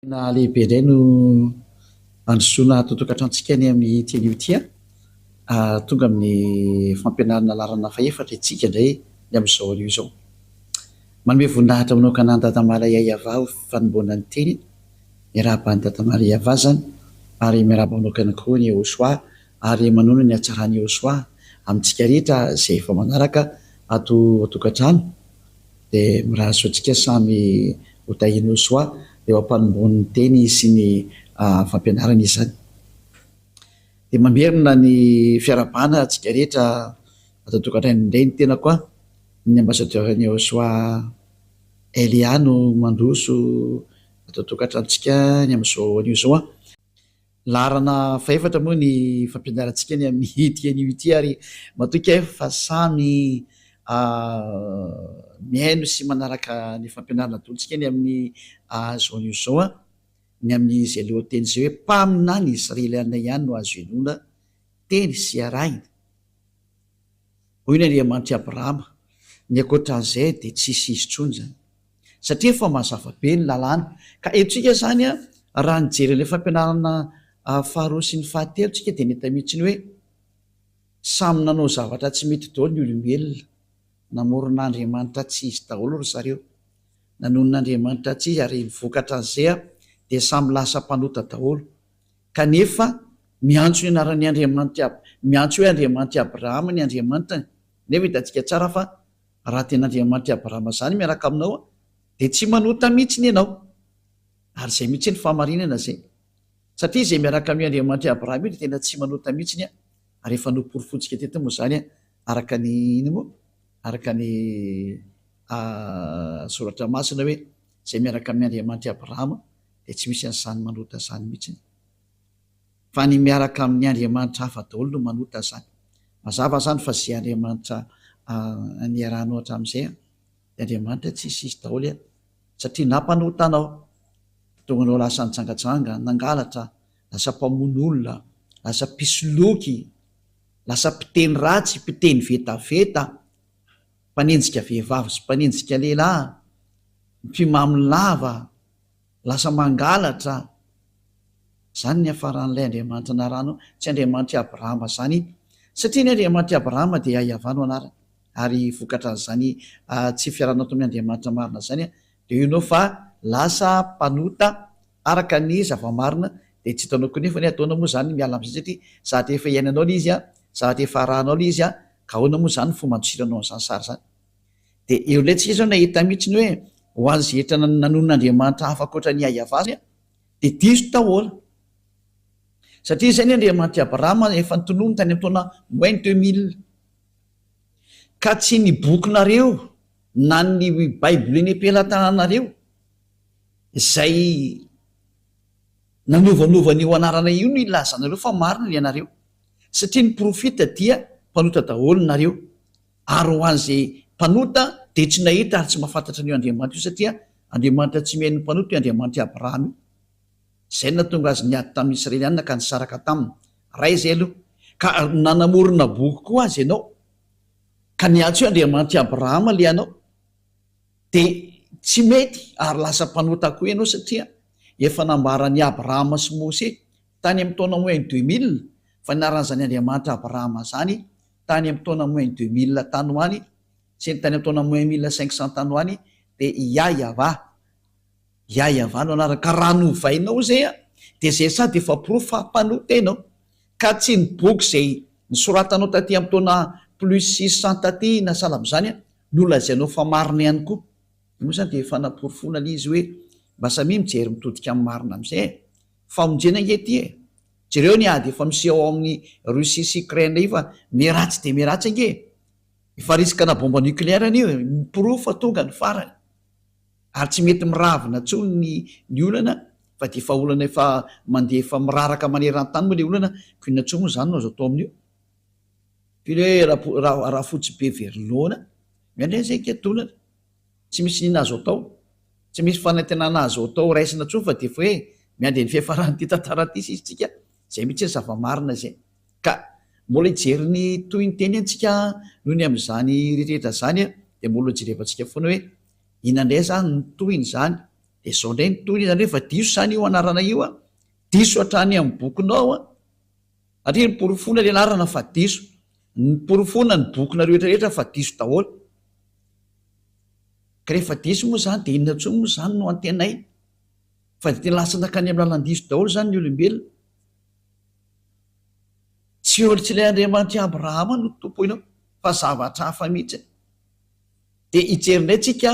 Tena lehibe indray no handrosoana ato an-tokantranontsika ny amin'ity anio ity an! Tonga amin'ny fampianarana laharana fahefatra isika indray ny amin'izao anio izao. Manome voninahitra manokana an'i Dada Malaya Yavah ho fanombohana ny teny. Miarahaba an'i Dada Malaya Yavah izany ary miarahaba manokana koa an'i Yehoshua ary manoana ny hatsaran'i Yehoshua amintsika rehetra izay efa manaraka ato an-tokantrano. Dia mirary soa antsika samy ho tahian'i Yosua eo am-panombohan'ny teny sy ny fampianarana izany. Dia mamerina ny fiarahabana antsika rehetra ato an-tokantrano indray ny tenako an, ny ambassadeur-n'i Yosua Elia no mandroso ato an-tokantranontsika ny amin'izao anio izao an. Laharana fahefatra moa ny fampianarantsika ny amin'ity anio ity ary matoky aho fa samy mihaino sy manaraka ny fampianarana ataontsika ny amin'ny izao anio izao ny amin'izay lohateny izay hoe mpaminany Israeliana ihany no azo henoina teny sy arahina. Hoy ny Andriamanitr'i Abrahama, ny ankoatran'izay dia tsisy izy intsony izany. Satria efa mazava be ny lalàna. Ka eto tsika izany an, raha nijery an'ilay fampianarana faharoa sy ny fahatelo tsika dia nahita mihitsy ny hoe samy nanao zavatra tsy mety daholo ny olombelona. Namorona Andriamanitra tsy izy daholo ry zareo. Nanonona Andriamanitra tsy izy ary ny vokatra an'izay dia samy lasa mpanota daholo. Kanefa miantso ny anaran'ny Andriamanitr'i Ab, miantso hoe Andriamanitr'i Abrahama ny Andriamanitrany, nefa hitantsika tsara fa raha tena Andriamanitr'i Abrahama izany miaraka aminao dia tsy manota mihitsiny ianao. Ary izay mihitsy ny fahamarinana izay. Satria izay miaraka amin'io Andriamanitr'i Abrahama io dia tena tsy manota mihitsiny, ary efa noporofointsika teto moa izany araka ny inona moa? Araka ny soratra masina hoe izay miaraka amin'ny Andriamanitr'i Abrahama dia tsy misy an'izany manota izany mihitsiny. Fa ny miaraka amin'ny Andriamanitra hafa daholo no manota izany. Mazava izany fa izay Andriamanitra niarahanao hatramin'izay dia Andriamanitra tsisy izy daholo satria na mpanota anao, tonga anao lasa nijangajanga, nangalatra, lasa mpamono olona, lasa mpisoloky, lasa mpiteny ratsy, mpiteny vetaveta, mpanenjika vehivavy sy mpanenjika lehilahy, mpimamo lava, Lasa mangalatra. Izany ny niafaran'ilay Andriamanitra narahanao. Tsy Andriamanitr'i Abrahama izany. Satria ny Andriamanitr'i Abrahama dia Yavah no anarany. Ary vokatran'izany tsy fiarahanao tamin'ny Andriamanitra marina izany dia io ianao fa lasa mpanota araka ny zava-marina dia tsy hitanao koa nefa ny ataonao moa izany miala amin'izay satria zavatra efa iainanao ilay izy, zavatra efa arahanao ilay izy ka ahoana moa izany ny fomba andosiranao an'izany sary izany. Dia eo indray tsika izao nahita mihitsy ny hoe ho an'izay rehetra nanonona Andriamanitra hafa ankoatra an'i Yavah dia diso daholo. Satria izay ny Andriamanitr'i Abrahama efa notononiny tany amin'ny taona moins 2000. Ka tsy ny bokinareo na ny baiboly eny am-pelatananareo izay nanovanova an'io anarana io no ilazanareo fa marina ny anareo. Satria ny profita dia mpanota daholo nareo. Ary ho an'izay mpanota dia tsy nahita ary tsy mahafantatra an'io Andriamanitra io satria Andriamanitra tsy mihaino ny mpanota io Andriamanitr'i Abrahama io. Izay no nahatonga azy niady tamin'ny Israelianina ka nisaraka taminy. Ray izay aloha. Ka nanamorona boky koa aza ianao ka niantso hoe Andriamanitr'i Abrahama ilay anao dia tsy mety ary lasa mpanota koa ianao satria efa nambaran'i Abrahama sy Mose tany amin'ny taona moins 2000 fa ny anaran'izany Andriamanitra Abrahama izany tany amin'ny taona moins 2000 tany ho any sy ny tany amin'ny taona moins 1500 tany ho any dia Yah Yavah, Yah Yavah no anarany, ka raha novainao izay an, dia izay sady efa porofo fa mpanota ianao, ka tsy ny boky izay nosoratanao taty amin'ny taona plus 600 taty na sahala amin'izany an, no lazainao fa marina ihany koa, io moa izany dia fanaporofoana ilay izy hoe mba samia mijery mitodika amin'ny marina amin'izay e, famonjena ange ity e. Jereo ny ady efa miseho ao amin'ny Russie sy Ukraine io fa miharatsy dia miharatsy ange e! Efa risque na bombe nucléaire anie io e! Miporofo fa tonga ny farany. Ary tsy mety miravina intsony ny ny olana fa dia efa olana efa mandeha efa miraraka maneran-tany moa ilay olana ko inona intsony moa izany no azo atao amin'io? Firy hoe raha rafotsy be very laona, miandry an'izay ankehitriny. Tsy misy n'inona azo atao. Tsy misy fanantenana azo atao raisina intsony fa dia efa hoe miandry ny fiafaran'ity tantara ity sisa isika. Izay mihitsy ny zava-marina izay. Ka mbola hijery ny tohiny teny antsika noho ny amin'izany rehetrarehetra izany dia mbola ho jerevantsika foana hoe inona indray izany ny tohiny izany. Dia izao indray ny tohiny, izany hoe efa diso izany io anarana io an, diso hatrany amin'ny bokinao an, satria niporofoina ilay anarana fa diso, niporofoina ny bokinareo rehetra rehetra fa diso daholo. Ka rehefa diso moa izany dia inona intsony moa izany no antenaina? Fa dia tena lasa nankany amin'ny lalan-diso daholo izany ny olombelona. Tsy eo tsy ilay Andriamanitr'i Abrahama no tompoinao fa zavatra hafa mihitsy. Dia hijery indray tsika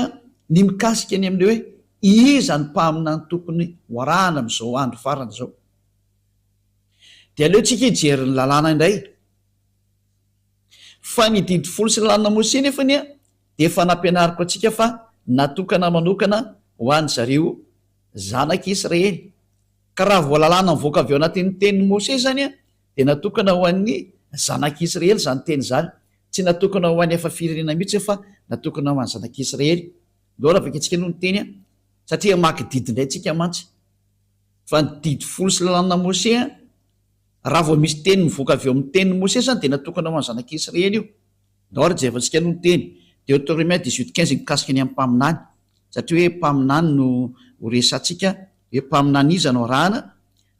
ny mikasika ny amin'ilay hoe iza ny mpaminany tokony ho arahana amin'izao andro farany izao. Dia aleo tsika hijery ny lalàna indray. Fa ny didy folo sy ny lalàna Mosesy nefa anie dia efa nampianariko antsika fa natokana manokana ho an-dry zareo zanak'Israely. Ka raha vao lalàna mivoaka avy ao anatin'ny tenin'i Mosesy izany dia natokana ho an'ny zanak'Israely izany teny izany. Tsy natokana ho an'ny hafa firenena mihitsy fa natokana ho an'ny zanak'Israely. Ndao raha vakintsika aloha ny teny satria hamaky didy indray tsika mantsy. Fa ny didy folo sy lalàna Mosesy raha vao misy teny mivoaka avy ao amin'ny tenin'i Mosesy izany dia natokana ho an'ny zanak'Israely io. Ndao ary jerevantsika aloha ny teny. Deoteronomia 18 15 mikasika ny amin'ny mpaminany. Satria hoe mpaminany no ho resatsika, hoe mpaminany iza no arahana,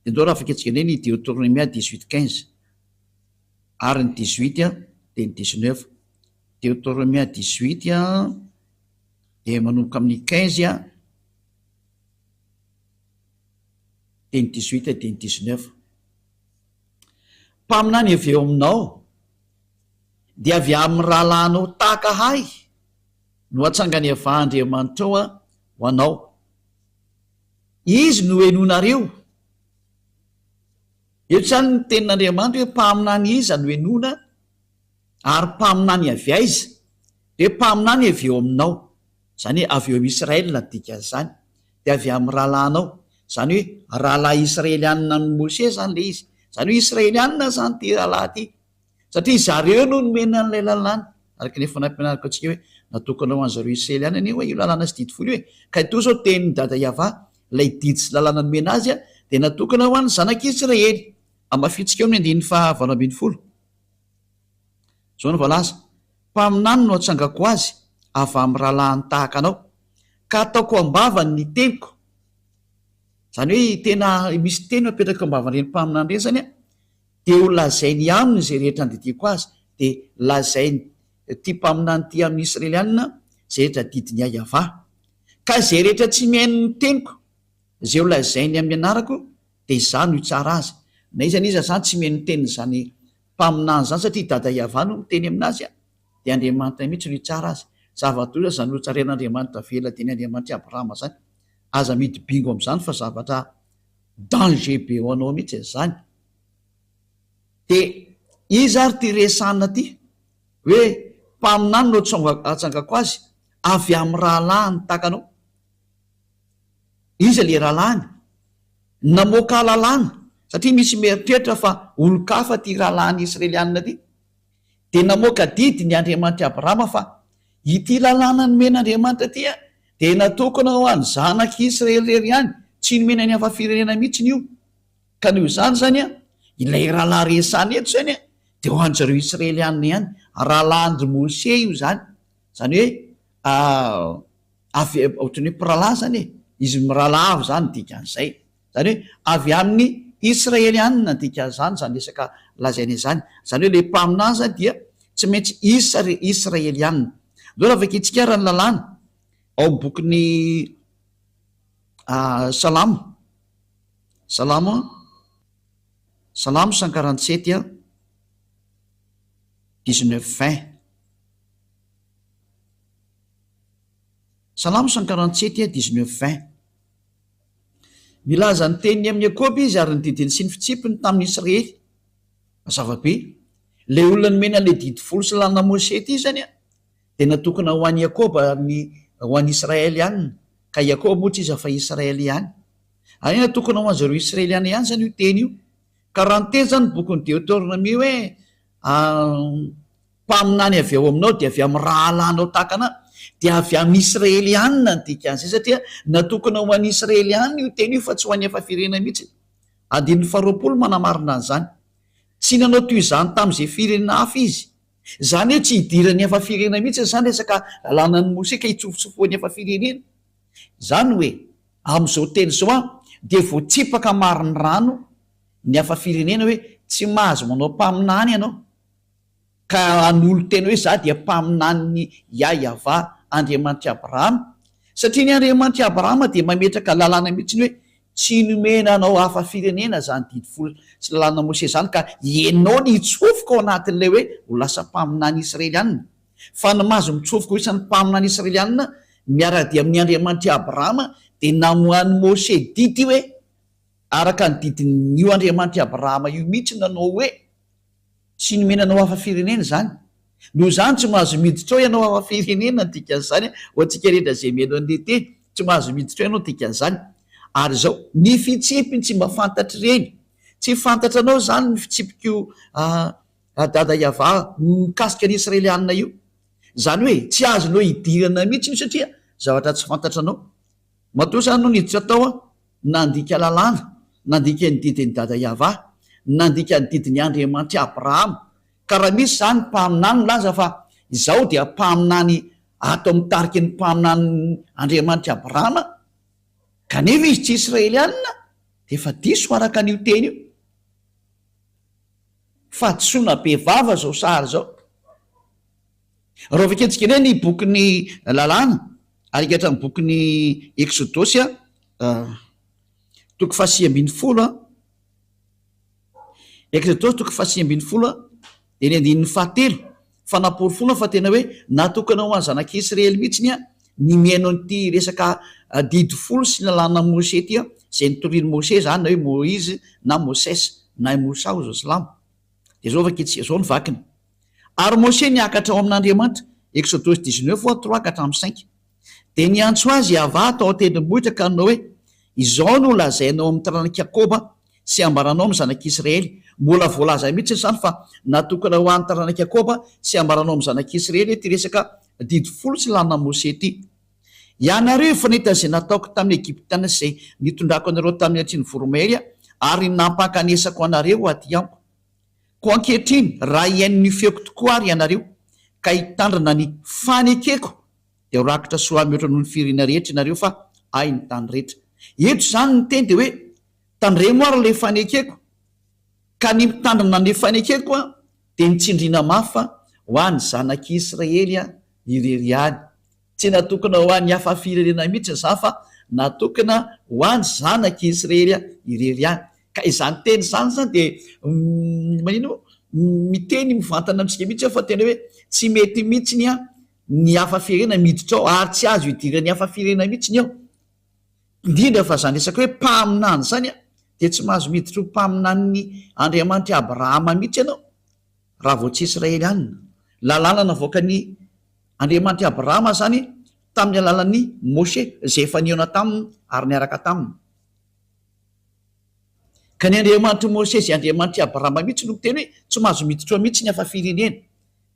dia ndao raha vakintsika indray ny Deoteronomia 18 15. Ary ny 18 dia ny 19. Deoteronomia 18 dia manomboka amin'ny 15 dia ny 18 dia ny 19. Mpaminany avy eo aminao dia avy amin'ny rahalahinao tahaka ahy no hatsangany Yavah Andriamanitrao ho anao. Izy no henoinareo. Eto izany ny tenin'Andriamanitra hoe mpaminany iza no henoina ary mpaminany avy aiza? Dia hoe mpaminany avy eo aminao. Izany hoe avy eo amin'i Israel ny dikan'izany. Dia avy amin'ny rahalahinao. Izany hoe rahalahy israelianina amin'i Mosesy izany ilay izy. Izany hoe israelianina izany ity rahalahy ity. Satria zareo no nomena an'ilay lalàna. Araka ny efa nampianariko antsika hoe natokana ho an'zareo Israeliana anie hoe io lalàna sy didy folo io e. Ka itoa izao tenin'i Dada Yavah, ilay didy sy lalàna nomena azy dia natokana ho an'ny zanak'Israely. Hamafintsika eo amin'ny andininy faha 18. Izao no voalaza, Mpaminany no hatsangako azy avy amin'ny rahalahiny tahaka anao, ka hataoko am-bavany ny teniko. Izany hoe tena misy teny apetraka eo am-bavan'ireny mpaminany ireny izany an, Dia ho lazainy aminy izay rehetra andidiako azy, dia lazain' ity mpaminany ity amin' ny Israeliana izay rehetra didin' i Iavah. Ka izay rehetra tsy mihaino ny teniko, izay ho lazainy amin' ny anarako, dia izaho no hitsara azy. Na iza na iza izany tsy mihaino ny tenin' izany mpaminany izany, satria i Dada Iavah no miteny amin' azy, dia Andriamanitra mihitsy no hitsara azy. Zava-doza izany notsarain' Andriamanitra velona dia ny Andriamanitr' i Abrahama izany. Aza midy bingo amin' izany fa zavatra danger be ho anao mihitsy izany. Dia iza ary ity resahina ity? Hoe mpaminany no atsangako azy avy amin'ny rahalahiny tahaka anao. Iza ilay rahalahiny? Namoaka lalàna, satria misy mieritreritra fa olon-kafa ity rahalahiny israelianina ity. Dia namoaka didy ny Andriamanitr'i Abrahama fa ity lalàna nomen'Andriamanitra ity dia natokana ho an'ny zanak'i Israely irery ihany, tsy nomena ny hafa firenena mihitsy io. Ka noho izany izany an, ilay rahalahy resahina eto izany an, dia ho an-dry zareo Israelianina ihany, rahalahin-dry Moshe io izany, izany hoe avy, ohatran'ny hoe mpirahalahy izany e, izy mirahalahy avy izany ny dikan'izay, izany hoe avy amin'ny Israelianina ny dikan'izany, izany resaka lazaina izany, izany hoe ilay mpaminany izany dia tsy maintsy Isra- Israelianina. Ndao raha vakintsika ary ny lalàna ao amin'ny bokin'ny Salamo. Salamo a, Salamo 147 a, 19 20. Salamo 147 a, 19 20. Milaza ny teniny amin'i Jakoba izy ary ny didiny sy ny fitsipiny tamin'i Israely. Mazava be. Ilay olona nomena an'ilay didy folo sy lalàna Mosesy ity izany a, dia natokana ho an'i Jakoba ary ny ho an'i Israely ihany. Ka Jakoba moa tsy iza fa Israely ihany. Ary natokana ho an'zareo Israeliana ihany izany io teny io. Ka raha niteny izany ny bokin'ny Deoteronomia hoe mpaminany avy ao aminao dia avy amin'ny rahalahinao tahaka anà, dia avy amin'ny Israeliana ny dikan'izay satria natokana ho an'ny Israeliana io teny io fa tsy ho an'ny hafa firenena mihitsy. Andininy faharoapolo manamarina an'izany. Tsy nanao toy izany tamin'izay firenena hafa izy. Izany hoe tsy hidiran'ny hafa firenena mihitsy izany resaka lalànan'i Mosesy ka hitsofotsofohan'ny hafa firenena. Izany hoe. Amin'izao teny izao an, dia voatsipaka marinrano ny hafa firenena hoe tsy mahazo manao mpaminany ianao. Ka hanolo-tena hoe izaho dia mpaminanin'i Yah-Yavah Andriamanitr'i Abrahama. Satria ny Andriamanitr'i Abrahama dia mametraka lalàna mihitsy ny hoe tsy nomena anao hafa firenena izany didy folo sy lalàna Mosesy izany ka ianao ny hitsofoka ao anatin'ilay hoe ho lasa mpaminany Israelianina. Fa ny mahazo mitsofoka ho isan'ny mpaminany Israelianina miara-dia amin'ny Andriamanitr'i Abrahama dia namoahan'i Mosesy didy hoe araka ny didin'io Andriamanitr'i Abrahama io mihitsy nanao hoe Tsy nomena anao hafa firenena izany. Noho izany tsy mahazo miditra ao ianao hafa firenena ny dikan'izany ho antsika rehetra izay mihaino an'ilay teny. Tsy mahazo miditra ao ianao ny dikan'izany. Ary izao, ny fitsipiny tsy mba fantatr'ireny. Tsy fantatranao izany ny fitsipik'io Dada Yavah mikasika ny Israelianina io. Izany hoe tsy azonao idirana mihitsy io satria zavatra tsy fantatranao. Matoa izany no niditra tao aho, nandika lalàna, nandika ny didin'i Dada Yavah, nandika ny didin'i Andriamanitr'i Abrahama. Ka raha misy izany mpaminany milaza fa izaho dia mpaminany ato amin'ny tariky ny mpaminanin'i Andriamanitr'i Abrahama, kanefa izy tsy Israelianina, dia efa diso araka an'io teny io. Fahadisoana be vava izao sary izao. Raha vakintsika indray ny bokin'ny Lalàna, ary ka hatramin'ny bokin'ny Eksodosy, toko fahasivy ambin'ny folo, Eksodosy toko fahasivy ambin'ny folo, dia ny andininy fahatelo, fanaporofoana fa tena hoe natokana ho an'ny zanak'Israely mihitsy ny ny mihaino an'ity resaka didy folo sy lalàna Moshe ity, izay notorian'i Moshe izany, na hoe Moïse na Moses na i Moussa hoy izao silamo. Dia izao vakintsika, izao no vakiny. Ary Moshe niakatra ao amin'Andriamanitra, Eksodosy dix-neuf trois ka hatramin'ny cinq. Dia niantso azy Yavah tao an-tendrombohitra ka nanao hoe, Izao no lazainao amin'ny taranak'i Jakoba sy ambaranao amin'ny zanak'Israely. Mbola voalaza mihitsy izany fa natokana ho an'ny taranak'i Jakoba sy ambaranao amin'ny zanak'Israely ity resaka didy folo sy lalàna Moshe ity. Ianareo efa nahita izay nataoko tamin'ny Egyptiana sy izay nitondrako anareo tamin'ny hatrin'ny voromahery ary nampankanesako anareo ho aty amiko. Koa ankehitriny, raha hihaino ny feoko tokoa àry ianareo, ka hitandrina ny fanekeko, dia ho rakitra soa mihoatra noho ny firenena rehetra ianareo, fa Ahy ny tany rehetra. Eto izany ny teny dia hoe, Tandremo àry ilay fanekeko. Ka ny mitandrina ny fanekeko dia ny tsindriana mafy fa ho an'ny zanak'Israely irery ihany. Tsy natokana ho an'ny hafa firenena mihitsy izany fa natokana ho an'ny zanak'i Israely irery ihany. Ka izany teny izany izany dia manino moa? Miteny mivantana amintsika mihitsy aho fa tena hoe tsy mety mihitsy ny ny hafa firenena miditra ao ary tsy azo idiran'ny hafa firenena mihitsy ny ao. Indrindra fa izany resaka hoe mpaminany izany dia tsy mahazo miditra ho mpaminanin'i Andriamanitr'i Abrahama mihitsy ianao raha vao tsy Israelianina. Lalàna navoakan'i Andriamanitr'i Abrahama izany tamin'ny alalan'i Moshe izay efa nihaona taminy ary niaraka taminy. Ka ny Andriamanitr'i Moshe izay Andriamanitr'i Abrahama mihitsy no miteny hoe tsy mahazo miditra ao mihitsy ny hafa firenena.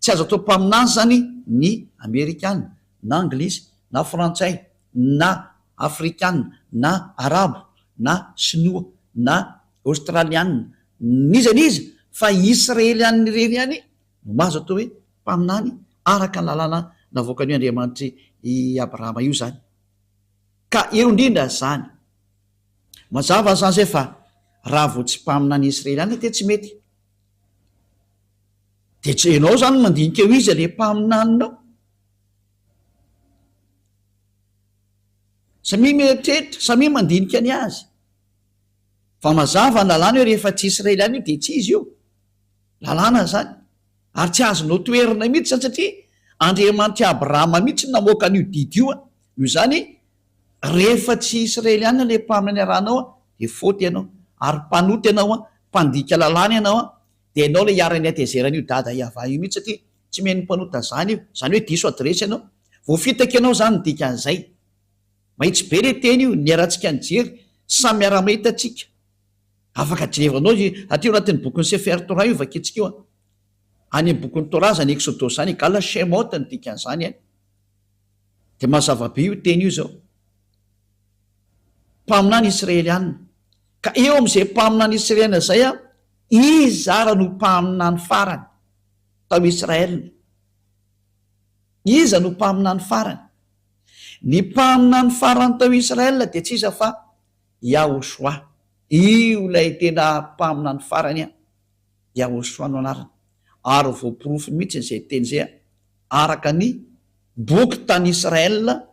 Tsy azo atao mpaminany izany ny Amerikana na Anglisy na Frantsay na Afrikana na Arabo na Sinoa na Aostraliana n'iza n'iza fa Israelianina irery ihany no mahazo atao hoe mpaminany araka ny lalàna navoakan'io Andriamanitr'i Abrahama io izany. Ka eo indrindra izany. Mazava izany izay fa raha vao tsy mpaminany Israeliana dia tsy mety. Dia tsy ianao izany no mandinika eo iza ilay mpaminaninao. Samia mieritreritra, samia mandinika ny azy. Fa mazava ny lalàna hoe rehefa tsy Israeliana io dia tsy izy io. Lalàna izany. Ary tsy azonao toherina mihitsy izany satria Andriamanitr'i Abrahama mihitsy no namoaka an'io didy io. Noho izany, rehefa tsy Israeliana ilay mpaminany arahanao dia faute ianao. Ary mpanota ianao, mpandika lalàna ianao, dia ianao ilay iharan'ny hatezeran'io dada Yavah io mihitsy satria tsy mihaino mpanota izany io. Izany hoe diso adiresy ianao. Voafitaka ianao izany ny dikan'izay. Mahitsy be ilay teny io, niarahantsika nijery, samy miara-mahita tsika. Afaka jerevanao io aty ao anatin'ny bokin'ny Sefer Torah io vakintsika io an. Any amin'ny bokin'ny Torah izany Exodosy izany, egal Shemot ny dikan'izany any. Dia mazava be io teny io izao. Mpaminany Israelianina. Ka eo amin'izay mpaminany Israelianina izay an, iza ara no mpaminany farany tao Israel? Iza no mpaminany farany? Ny mpaminany farany tao Israel dia tsy iza fa Yahoshuah. Io ilay tena mpaminany farany an! Yahoshuah no anarany. Ary voaporofo mihitsy izay teny izay araka ny boky tany Israel,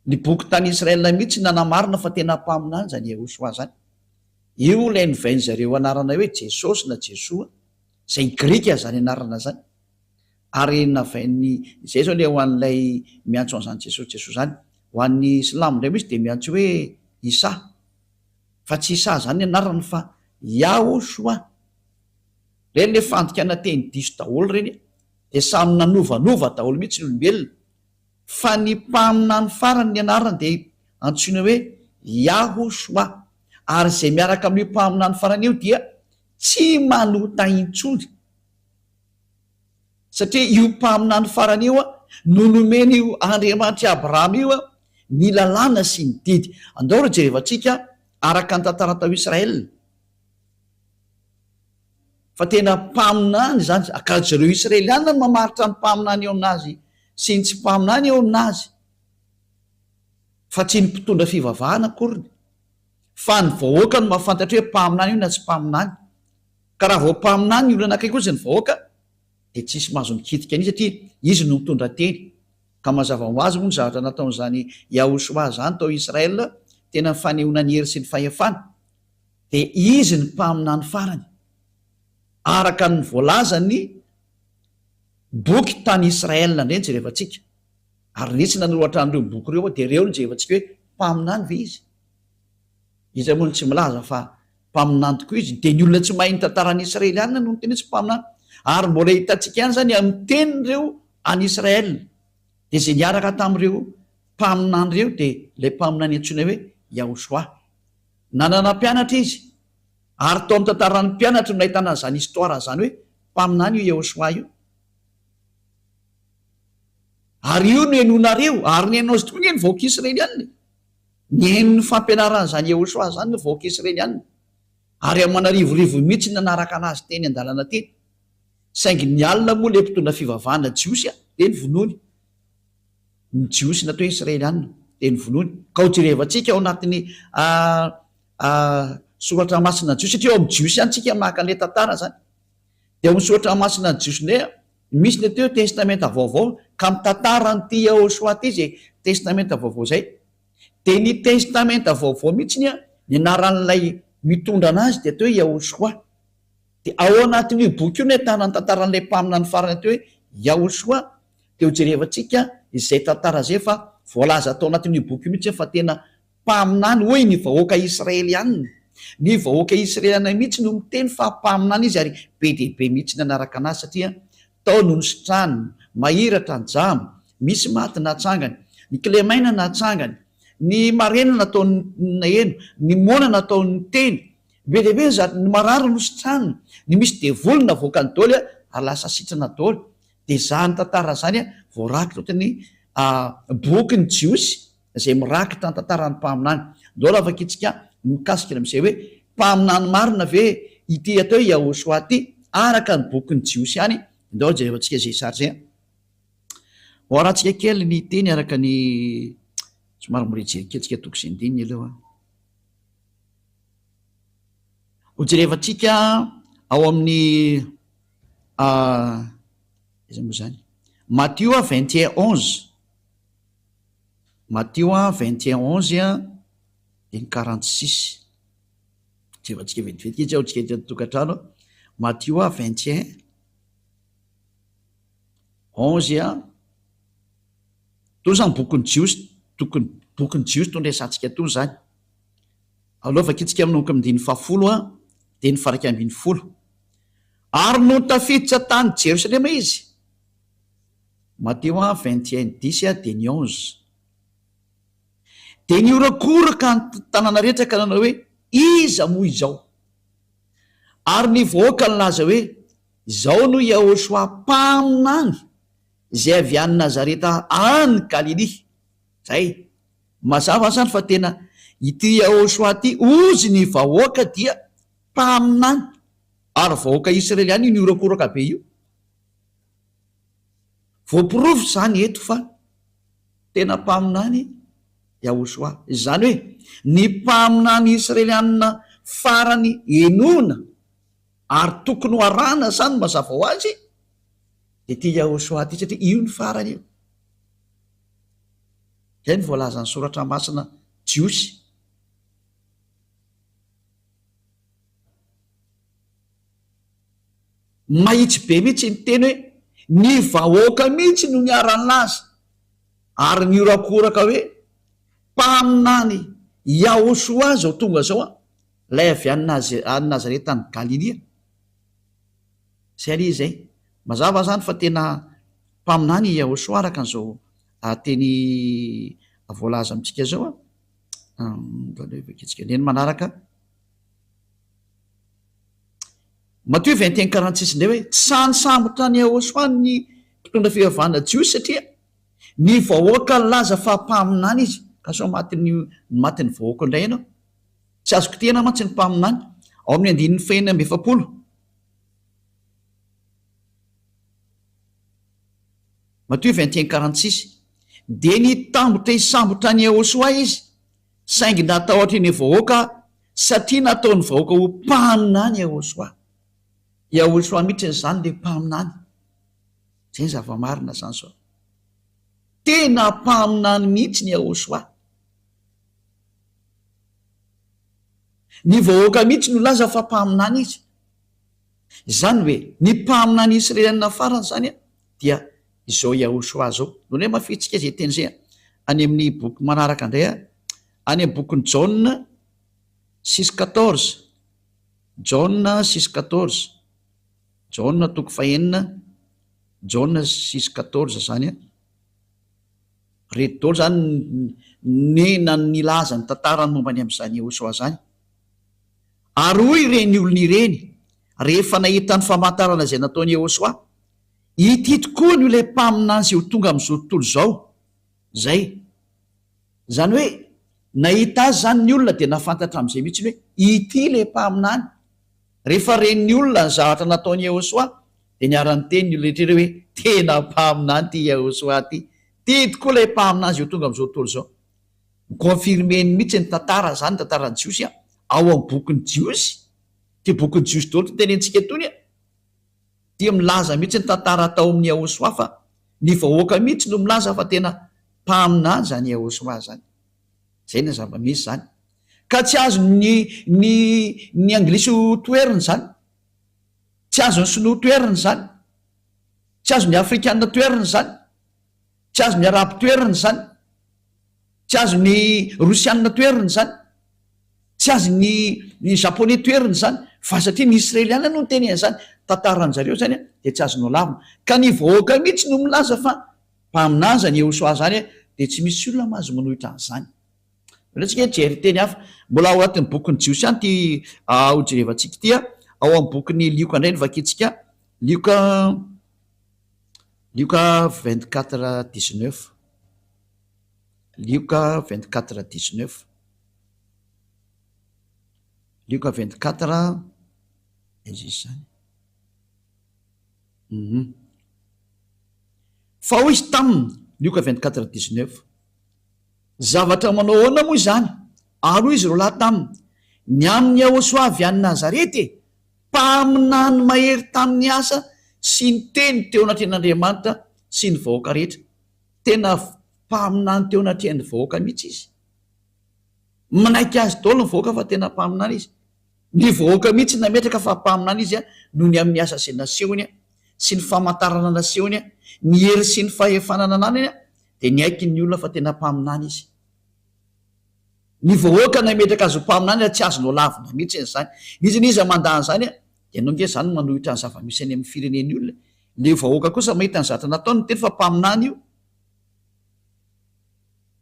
ny boky tany Israel mihitsy nanamarina fa tena mpaminany izany Yahoshuah izany. Io ilay novain-dry zareo anarana hoe Jesosy na Jesoa, izay grika izany anarana izany. Ary navain'ny, izay izao ilay ho an'ilay miantso an'izany Jesosy Jesoa izany. Ho an'ny silamo indray moa izy dia miantso hoe Issa. Fa tsy Issa izany ny anarany fa Yahoshua. Ireny ilay fandikana teny diso daholo ireny dia samy nanovanova daholo mihitsy ny olombelona. Fa ny mpaminany farany ny anarany dia antsoina hoe Yahoshua. Ary izay miaraka amin'io mpaminany farany io dia tsy manota intsony. Satria io mpaminany farany io no nomen'io Andriamanitr'i Abrahama io ny lalàna sy ny didy. Andao ry jerevantsika araka ny tantara tao Israel fa tena mpaminany izany, ka zareo Israeliana no mamaritra ny mpaminany eo aminazy sy ny tsy mpaminany eo aminazy, fa tsy ny mpitondra fivavahana akoriny, fa ny vahoaka no mahafantatra hoe mpaminany io na tsy mpaminany. Ka raha vao mpaminany ny olona anankiray kosa ny vahoaka dia tsisy mahazo mikitika an'izy satria izy no mitondra teny. Ka mazava ho azy moa ny zavatra nataon'izany Yahoshuah izany tao Israel tena fanehoana ny hery sy ny fahefana dia izy ny mpaminany farany araka ny voalazan'ny boky tany Israel indray no jerevantsika. Ary nisy nanoratra an'ireo boky ireo dia ireo no jerevantsika hoe mpaminany ve izy? Iza moa no tsy milaza fa mpaminany tokoa izy? Dia ny olona tsy mahay ny tantaran'i Israely ihany no miteny hoe tsy mpaminany. Ary mbola hitantsika ihany izany amin'ny tenin'ireo any Israel. Dia izay niaraka tamin'ireo mpaminany ireo dia ilay mpaminany antsoina hoe Yahoshuah. Nanana mpianatra izy. Ary tao amin'ny tantaran'ny mpianatra no nahitana an'izany histoire izany hoe mpaminany io Yahoshuah io. Ary io no henoinareo, ary nihaino azy tokoa anie ny vahoaka israelianina e. Nihaino ny fampianaran'izany Yehoshuah izany ny vahoaka Israeliana, ary aman'arivorivony mihitsy ny nanaraka an'azy teny an-dalana teny. Saingy ny alina moa ilay mpitondra fivavahana jiosy dia novonoiny. Ny Jiosy natao hoe Israeliana dia novonoiny. Ka ho jerevantsika ao anatin'ny Soratra Masina Jiosy, satria ao amin'ny Jiosy ihany tsika maka an'ilay tantara izany. Dia ao amin'ny Soratra Masina Jiosy indray, misy ny atao hoe Testamenta Vaovao, ka mitantara an'ity Yehoshuah ity izay Testamenta Vaovao izay. Dia ny Testamenta Vaovao mihitsy ny ny anaran'ilay mitondra anazy dia atao hoe Yahoshuah. Dia ao anatin'io boky io no ahitana ny tantaran'ilay mpaminany farany atao hoe Yahoshuah. Dia hojerevantsika izay tantara izay fa voalaza tao anatin'io boky io mihitsy fa tena mpaminany hoy ny vahoaka Israelianina. Ny vahoaka Israeliana mihitsy no miteny fa mpaminany izy ary be dia be mihitsy nanaraka anazy satria Tao no nositrany, mahiratra ny jamba, misy maty natsangany, ny kilemaina natsangany, ny marenina nataony naheno, ny moana nataony niteny, be dia be ny zavatra, ny marary nositraniny, ny misy devoly navoakany daholo ary lasa sitrana daholo. Dia izany tantara izany voarakitra ohatry ny boky ny Jiosy izay mirakitra ny tantaran'ny mpaminany. Ndao aloha vakintsika mikasika ny amin'izay hoe mpaminany marina ve ity atao hoe Yahoshuah ity araka ny bokin'ny Jiosy ihany. Ndao jerevantsika izay sary izay. Ho arahantsika kely ny teny araka ny somary mbola hijery kely tsika toko sy andininy aloha. Ho jerevantsika ao amin'ny aiza moa izany? Matio 21 11. Matio 21 11 dia ny 46. Jerevantsika vetivety kely, tsy ao tsika eto an-tokantrano. Matio 21 11 Toa izany bokin'ny Jiosy, tokony bokin'ny Jiosy no resahantsika toa izany. Aleo vakintsika manomboka amin'ny andininy fahafolo dia ny faha 11. Ary nony tafiditra tany Jerosalema izy, Matio 21 dix dia ny onze. Dia nihorakoraka ny tanàna rehetra ka nanao hoe, Iza moa izao? Ary ny vahoaka nilaza hoe, Izao no Yahoshuah mpaminany izay avy any Nazareta any Galilia. Izay. Mazava izany fa tena ity Yahoshuah ity, hozy ny vahoaka dia mpaminany. Ary vahoaka Israeliana io nihorakoraka be io. Voaporofo izany eto fa. Tena mpaminany Yahoshuah. Izany hoe ny mpaminany Israelianina farany henoina ary tokony ho arahana izany mazava ho azy dia ity Yahoshuah ity satria io ny farany io. Izay no voalazan'ny soratra masina jiosy. Mahitsy be mihitsy ny teny hoe ny vahoaka mihitsy no niara-nilaza ary nihorakoraka hoe mpaminany Yahoshuah izao tonga izao an, ilay avy any any Nazareta any Galilia. Izay anie izay. Mazava izany fa tena mpaminany i Yahoshuah araka an'izao teny voalaza amintsika izao an. Aleo vakintsika indray ny manaraka. Matio 21 46 indray hoe tsy sahy nisambotra an'i Yahoshuah ny mpitondra fivavahana jiosy satria ny vahoaka nilaza fa mpaminany izy. Ka sao matin'ny matin'ny vahoaka indray ianao. Tsy azo kitihina mantsy ny mpaminany. Ao amin'ny andininy fahenina amby 40. Matio 21 46 Dia nitambotra hisambotra an'i Yahoshuah izy Saingy natahotra ny vahoaka satria nataon'ny vahoaka ho mpaminany Yahoshuah. Yahoshuah mihitsy izany ilay mpaminany. Izay ny zava-marina izany izao. Tena mpaminany mihitsy ny Yahoshuah. Ny vahoaka mihitsy no laza fa mpaminany izy. Izany hoe ny mpaminany Israeliana farany izany dia izao Yahoshuah izao. Ndao indray mafitsika izay teny izay any amin'ny boky manaraka indray a. Any amin'ny bokin'i Jaona 6,14. Jaona 6,14. Jaona toko fahenina, Jaona 6,14 izany a. Reto daholo izany ny na nilaza ny tantarany momba ny amin'izany Yahoshuah izany. Ary hoy ireny olona ireny, rehefa nahita ny famantarana izay nataon'i Yehosua, Ity tokoa no ilay mpaminany izay ho tonga amin'izao tontolo izao. Izay. Izany hoe, nahita azy izany ny olona dia nahafantatra amin'izay mihitsy hoe, ity ilay mpaminany. Rehefa ren'ny olona ny zavatra nataon'i Yehosua, dia niara-niteny ny olona rehetra ireo hoe, Tena mpaminany ity Yehosua ity. Ity tokoa ilay mpaminany izay ho tonga amin'izao tontolo izao. Mi-confirmer-ny mihitsy ny tantara izany, ny tantaran'ny Jiosy an, ao amin'ny bokin'ny Jiosy, ity bokin'ny Jiosy daholo ity tenenitsika itony an, dia milaza mihitsy ny tantara tao amin'i Yahoshuah fa ny vahoaka mihitsy no milaza fa tena mpaminany izany Yahoshuah izany. Izay ny zava-misy izany. Ka tsy azon'ny ny ny anglisy ho toherina izany. Tsy azon'ny sinoa toherina izany. Tsy azon'ny afrikana toherina izany. Tsy azon'ny Arabo toherina izany. Tsy azon'ny Rosianina toherina izany. Tsy azon'ny ny Japoney toherina izany. Fa satria ny Israeliana no niteny an'izany, tantaran-jareo izany dia tsy azonao lavina. Ka ny vahoaka mihitsy no milaza fa mpaminany izany Yehosua izany dia tsy misy olona mahazo manohitra an'izany. Aleo tsika hijery teny hafa. Mbola ao anatin'ny bokin'ny Jiosy ihany ity hojerevantsika ity. Ao amin'ny bokin'ny Lioka indray no vakintsika. Lioka. Lioka 24 19 Lioka 24 19 Lioka 24 aiza izy izany? Hum. Fa hoy izy taminy, Lioka 24 19, Zavatra manao ahoana moa izany? Ary hoy izy roalahy taminy, Ny amin'i Yahoshuah avy any Nazareta e! Mpaminany mahery tamin'ny asa sy ny teny teo anatrehan'Andriamanitra sy ny vahoaka rehetra. Tena mpaminany teo anatrehan'ny vahoaka mihitsy izy. Manaiky azy daholo ny vahoaka fa tena mpaminany izy. Ny vahoaka mihitsy nametraka fa mpaminany izy noho ny amin'ny asa izay nasehony sy ny famantarana nasehony, ny hery sy ny fahefana nananany dia niaiky ny olona fa tena mpaminany izy. Ny vahoaka nametraka azy ho mpaminany ary tsy azonao lavina mihitsy an'izany. N'iza n'iza mandà an'izany dia ianao nge izany manohitra ny zava-misy any amin'ny firenen'ny olona e. Le vahoaka kosa mahita ny zavatra nataony miteny fa mpaminany io.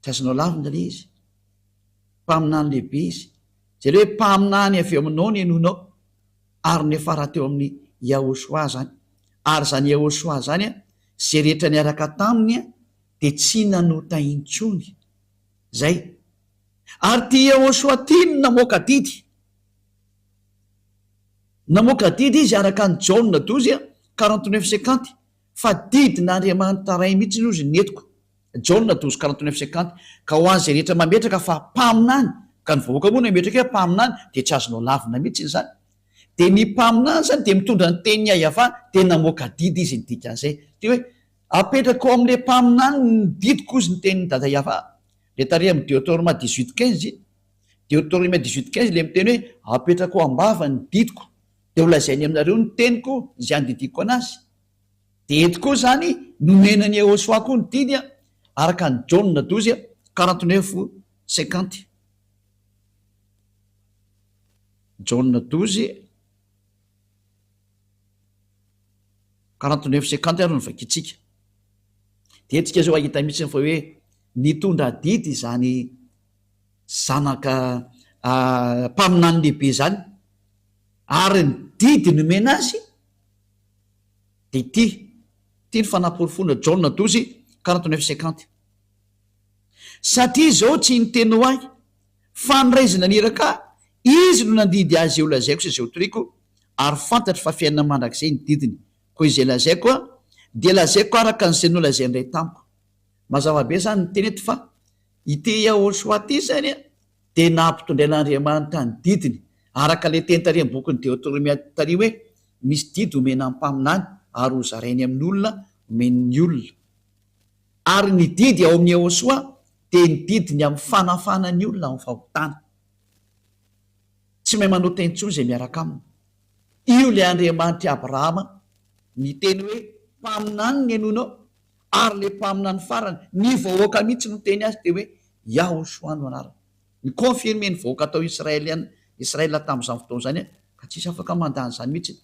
Tsy azonao lavina le izy. Mpaminany lehibe izy. Jereo hoe mpaminany avy eo aminao ny henoinao. Ary niafara teo amin'i Yahoshuah izany. Ary izany Yahoshuah izany, izay rehetra niaraka taminy dia tsy nanota intsony. Zay. Ary ity Yehosua ity no namoaka didy. Namoaka didy izy araka an'i Jaona 12, 49 50, fa didin'Andriamanitra Ray mihitsy hozy ny entiko. Jaona 12 49 50, Ka ho an'izay rehetra mametraka fa mpaminany, ka ny vahoaka moa nametraka hoe mpaminany, dia tsy azonao lavina mihitsy izany. Dia ny mpaminany izany dia mitondra ny tenin'i Yavah, dia namoaka didy izy ny dikan'izay. Dia hoe, apetrako ao amin'ilay mpaminany ny didiko hozy ny tenin'i Dada Yavah. Ilay tary amin'ny Deotoroma 18 15 iny. Deotoromia 18 15 ilay miteny hoe, apetrako am-bava ny didiko, dia holazainy aminareo ny teniko izay andidiako anazy. Dia eto koa izany nomena an'i Yehosua koa ny didy araka an'i Jaona 12 49 50. Jaona 12 49 50 ary no vakintsika. Dia eto isika izao hahita mihitsy fa hoe nitondra didy izany zanaka mpaminany lehibe izany ary ny didy nomena azy Dia ity, ity ny fanaporofoana, Jaona 12, 49 50. Satria izao tsy niteny ho ahy, fa ny Ray izay naniraka ahy, Izy no nandidy ahy izay holazaiko sy izay hotoriko, ary fantatro fa fiainana mandrakizay ny didiny. Koa izay lazaiko dia lazaiko araka an'izay nolazain'ny Ray tamiko. Mazava be izany ny teny eto fa ity Yahoshuah ity izany dia nampitondrain'Andriamanitra ny didiny, araka ilay teny tary amin'ny bokin'ny Deoteronomia tary hoe, Misy didy omena ny mpaminany ary hozarainy amin'ny olona omeny ny olona. Ary ny didy ao amin'i Yehosua dia ny didy ny amin'ny fanafahana ny olona amin'ny fahotana. Tsy mahay manota intsony izay miaraka aminy. Io ilay Andriamanitr'i Abrahama niteny hoe mpaminany ny henoinao ary ilay mpaminany farany, ny vahoaka mihitsy no niteny azy dia hoe Yahoshuah no anarany. Ni-confirmer ny vahoaka tao Israel Israel tamin'izany fotoana izany ka tsisy afaka mandà an'izany mihitsy.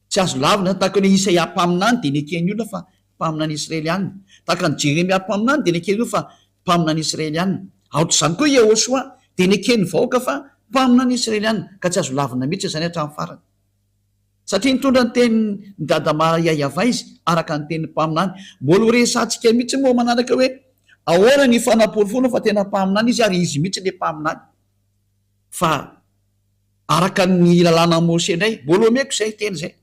Tsy azo lavina izany, tahaka ny hoe Isaia mpaminany dia neken'ny olona fa mpaminany Israeliana. Tahaka an'i Jeremia mpaminany dia neken'ny olona fa mpaminany Israeliana. Aotr'izany koa i Yehosua dia neken'ny vahoaka fa mpaminany Israeliana ka tsy azo lavina mihitsy izany hatramin'ny farany. Satria nitondra ny tenin'i Dada Maria Yavah izy, araka ny tenin'ny mpaminany. Mbola ho resahantsika mihitsy moa manaraka hoe ahoana ny fanaporofoana fa tena mpaminany izy ary izy mihitsy ilay mpaminany. Fa araka ny lalànan'i Mose indray, mbola omeko izay teny izay.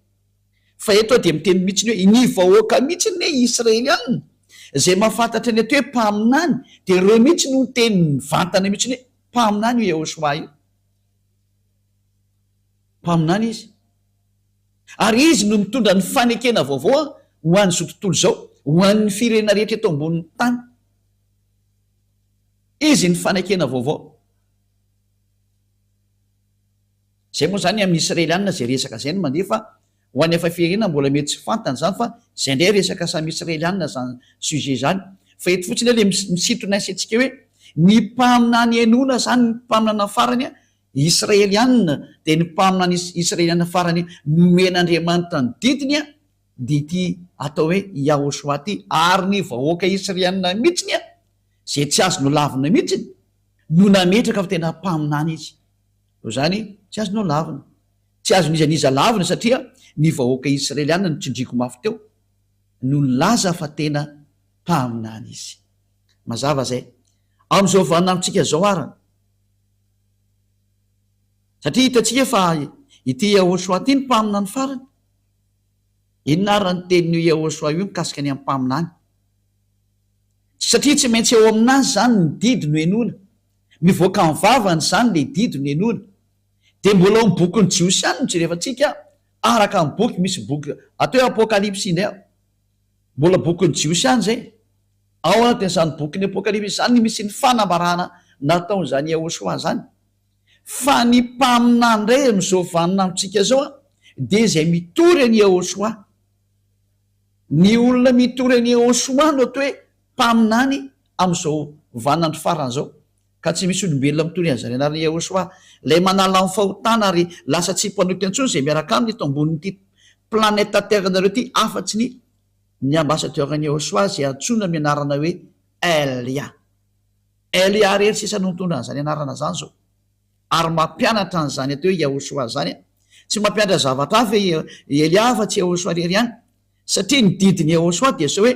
Fa eto aho dia miteny mihitsy ny hoe ny vahoaka mihitsy anie Israelianina izay mahafantatra ny atao hoe mpaminany dia ireo mihitsy no niteny mivantana mihitsy hoe mpaminany io Yehoshuah io. Mpaminany izy. Ary izy no mitondra ny fanekena vaovao ho an'izao tontolo izao, ho an'ny firenena rehetra eto ambonin'ny tany. Izy ny fanekena vaovao. Izay moa izany amin'ny Israelianina izay resaka izay no mandeha fa ho an'ny hafa firenena mbola mety tsy fantany izany fa izay indray resaka samy Israelianina izany sujet izany. Fa eto fotsiny aho ilay misintona ny saintsika hoe ny mpaminany henoina izany ny mpaminana farany Israelianina, dia ny mpaminany Israelianina farany nomen'Andriamanitra ny didiny dia ity atao hoe Yahoshuah ity, ary ny vahoaka Israelianina mihitsiny izay tsy azo nolavina mihitsiny no nametraka fa tena mpaminany izy. Noho izany tsy azo nolavina. Tsy azon'iza n'iza lavina satria ny vahoaka Israelianina no tsindriako mafy teo no nilaza fa tena mpaminany izy. Mazava izay. Amin'izao vaninandrontsika izao arany. Satria hitantsika fa ity Yahoshuah ity no mpaminany farany. Inona ary ny tenin'io Yahoshuah io mikasika ny amin'ny mpaminany? Satria tsy maintsy eo aminazy izany ny didy no henoina. Mivoaka amin'ny vavany izany ilay didy no henoina. Dia mbola ao amin'ny bokin'ny Jiosy ihany no jerevantsika, araka ny boky, misy boky atao hoe Apokalypsy indray ao. Mbola bokin'ny Jiosy ihany izay. Ao anatin'izany bokin'ny Apokalypsy izany no misy ny fanambarana nataon'izany Yahoshuah izany. Fa ny mpaminany indray amin'izao vaninandrontsika izao dia izay mitory an'i Yahoshuah. Ny olona mitory an'i Yahoshuah no atao hoe mpaminany amin'izao vaninandro farany izao. Ka tsy misy olombelona mitory an'izany anaran'i Yahoshuah. Ilay manala ny fahotana ary lasa tsy mpanota intsony izay miaraka aminy eto ambonin'ity planète Terre-nareo ity afa-tsy ny ny ambassadeur an'i Yahoshuah izay antsoina amin'ny anarana hoe Elia. Elia irery sisa no mitondra an'izany anarana izany izao. Ary mampianatra an'izany atao hoe Yahoshuah izany. Tsy mampianatra zavatra hafa i Elia afa-tsy Yahoshuah irery ihany. Satria ny didin'i Yahoshuah dia izao hoe,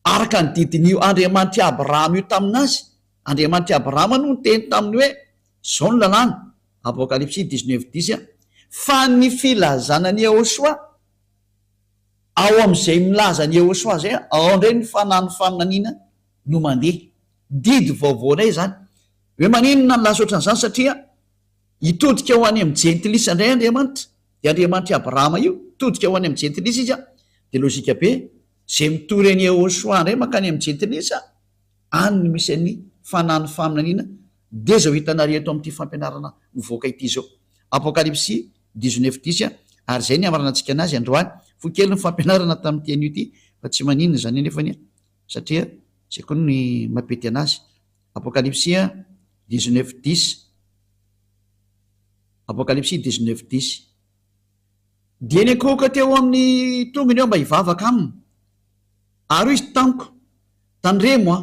araka ny didin'io Andriamanitr'i Abrahama io tamin'azy, Andriamanitr'i Abrahama no niteny taminy hoe, izao ny lalàna, Apokalypsy 19 dix, fa ny filazana an'i Yahoshuah. Ao amin'izay milaza an'i Yehosua izay, ao indray ny fanahin'ny faminaniana no mandeha. Didy vaovao indray izany. Hoe maninona no lasa ohatran'izany? Satria hitodika ho any amin'ny jentilisa indray Andriamanitra. Dia Andriamanitr'i Abrahama io, hitodika ho any amin'ny jentilisa izy an. Dia lojika be, izay mitory an'i Yehosua indray mankany amin'ny jentilisa, any no misy an'ny fanahin'ny faminaniana. Dia izao hitanareo eto amin'ity fampianarana mivoaka ity izao. Apokalypsy dix-neuf dix, ary izay ny hamaranantsika anazy androany. Fohy kely ny fampianarana tamin'ity anio ity, fa tsy maninona izany anefany an, satria izay koa ny mampety anazy. Apokalypsy dix-neuf dix, Apokalypsy dix-neuf dix. Dia niankohoka teo amin'ny tongony aho mba hivavaka aminy. Ary hoy izy tamiko, Tandremo an,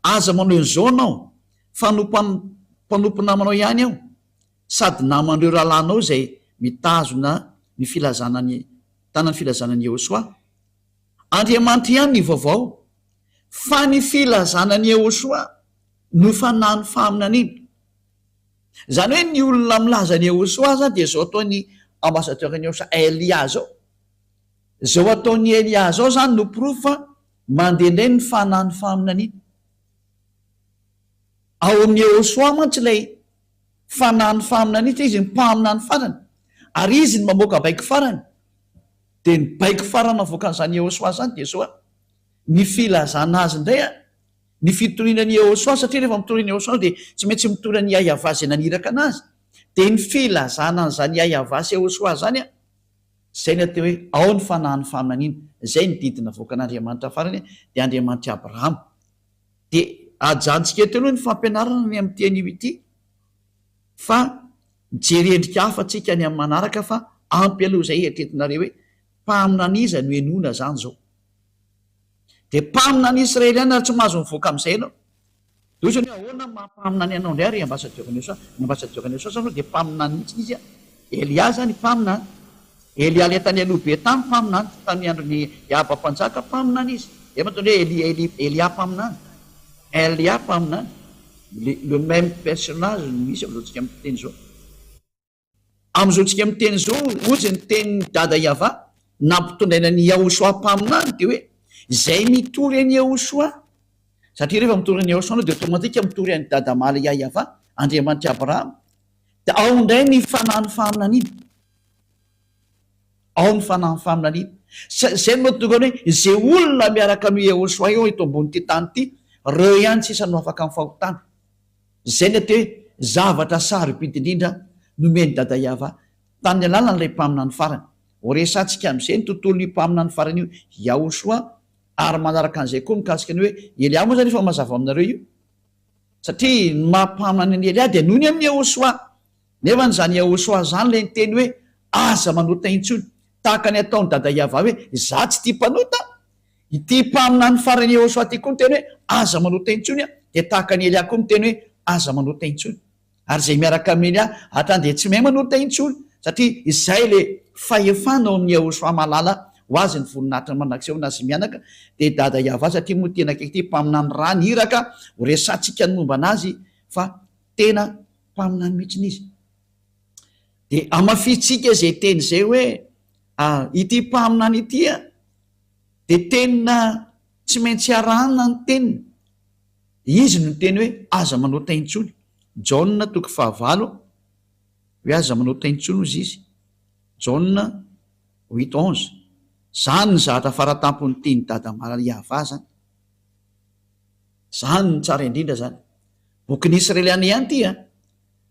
aza manao an'izao anao, fa mpanompo namanao ihany aho, sady naman'ireo rahalahinao izay mitazona ny filazana ny mitana ny filazana an'i Yehosua. Andriamanitra ihany ny vaovao, fa ny filazana an'i Yehosua no fanahin'ny faminaniana. Izany hoe ny olona milaza an'i Yehosua izany dia izao ataon'ny ambassadeur-n'i Yehosua Elia izao. Izao ataon'i Elia izao izany no porofo fa mandeha indray ny fanahin'ny faminaniana. Ao amin'i Yehosua mantsy ilay fanahin'ny faminaniana, satria izy ny mpaminany farany, ary izy no mamoaka baiko farany. Dia ny baiko farany navoakan'izany Yehosua izany dia izao, ny filazana azy indray, ny fitoriana an'i Yehosua, satria rehefa mitory an'i Yehosua dia tsy maintsy mitory an'i Yahvah izay naniraka anazy. Dia ny filazana an'izany Yahvah sy Yehosua izany, izay ny atao hoe ao ny fanahin'ny faminaniana, izay ny didy navoakan'Andriamanitra farany, dia Andriamanitr'i Abrahama. Dia ajanontsika eto aloha ny fampianarana ny amin'ity anio ity fa mijery endrika hafa tsika any amin'ny manaraka fa ampy aloha izay eritreretinareo hoe mpaminany iza no henoina zany zao. Dia mpaminany israeliana ary tsy mahazo mivoaka amin'izay ianao. Dia hoy izy hoe ahoana ny maha mpaminany anao indray ry ambassadeur ny USA? Ny ambassadeur ny USA zany dia mpaminany mihitsy izy a. Elia zany mpaminany. Elia ilay tany aloha be tany mpaminany, tamin'ny andron'i Ahaba mpanjaka mpaminany izy. Izay mahatonga hoe Elia, Elia, Elia mpaminany. Elia mpaminany. Le, le même personnage no misy amin'izao tsika miteny izao. Amin'izao tsika miteny izao, hozy ny tenin'i Dada Yavah nampitondraina an'i Yahoshuah mpaminany dia hoe, izay mitory an'i Yahoshuah, satria rehefa mitory an'i Yahoshuah anao dia automatique mitory an'i Dada Malia Yavah, Andriamanitr'i Abrahama, dia ao indray ny fanahin'ny faminaniana. Ao ny fanahin'ny faminaniana. Izay no mahatonga ny hoe, izay olona miaraka amin'i Yahoshuah eo eto ambonin'ity tany ity, ireo ihany sisa no afaka amin'ny fahotana. Izay ny atao hoe zavatra sarobidy indrindra nomen'i Dada Yavah tamin'ny alalan'ilay mpaminany farany. Horesahantsika amin'izay ny tontolon'io mpaminany farany io, Yahoshuah, ary manaraka an'izay koa mikasika ny hoe Elia moa izany efa mazava aminareo io. Satria ny maha mpaminany an'i Elia dia noho ny amin'i Yahoshuah. Nefa izany Yahoshuah izany ilay niteny hoe aza manota intsony. Tahaka ny ataon'i Dada Yavah hoe izaho tsy tia mpanota. Ity mpaminany farany Yehosua ity koa miteny hoe, Aza manota intsony, dia tahaka an'i Elia koa miteny hoe, Aza manota intsony. Ary izay miaraka amin'i Elia hatrany dia tsy mahay manota intsony, satria izay ilay fahefana ao amin'i Yehosua mahalala ho azy ny voninahitra mandrakizay ho an'azy mianaka, dia Dada Yavah, satria moa tena akaiky ity mpaminany ra ny iraka, ho resahantsika ny momba an'azy fa tena mpaminany mihitsy izy. Dia hamafisintsika izay teny izay hoe, ity mpaminany ity an, Dia tena tsy maintsy arahana ny teniny. Izy no niteny hoe aza manota intsony. Jaona toko fahavalo hoe aza manota intsony hozy izy. Jaona huit onze. Zany ny zahatra faratampon'ny tian'i Dada Maria zany. Zany no tsara indrindra zany. Bokin'ny Israeliana ihany ity an.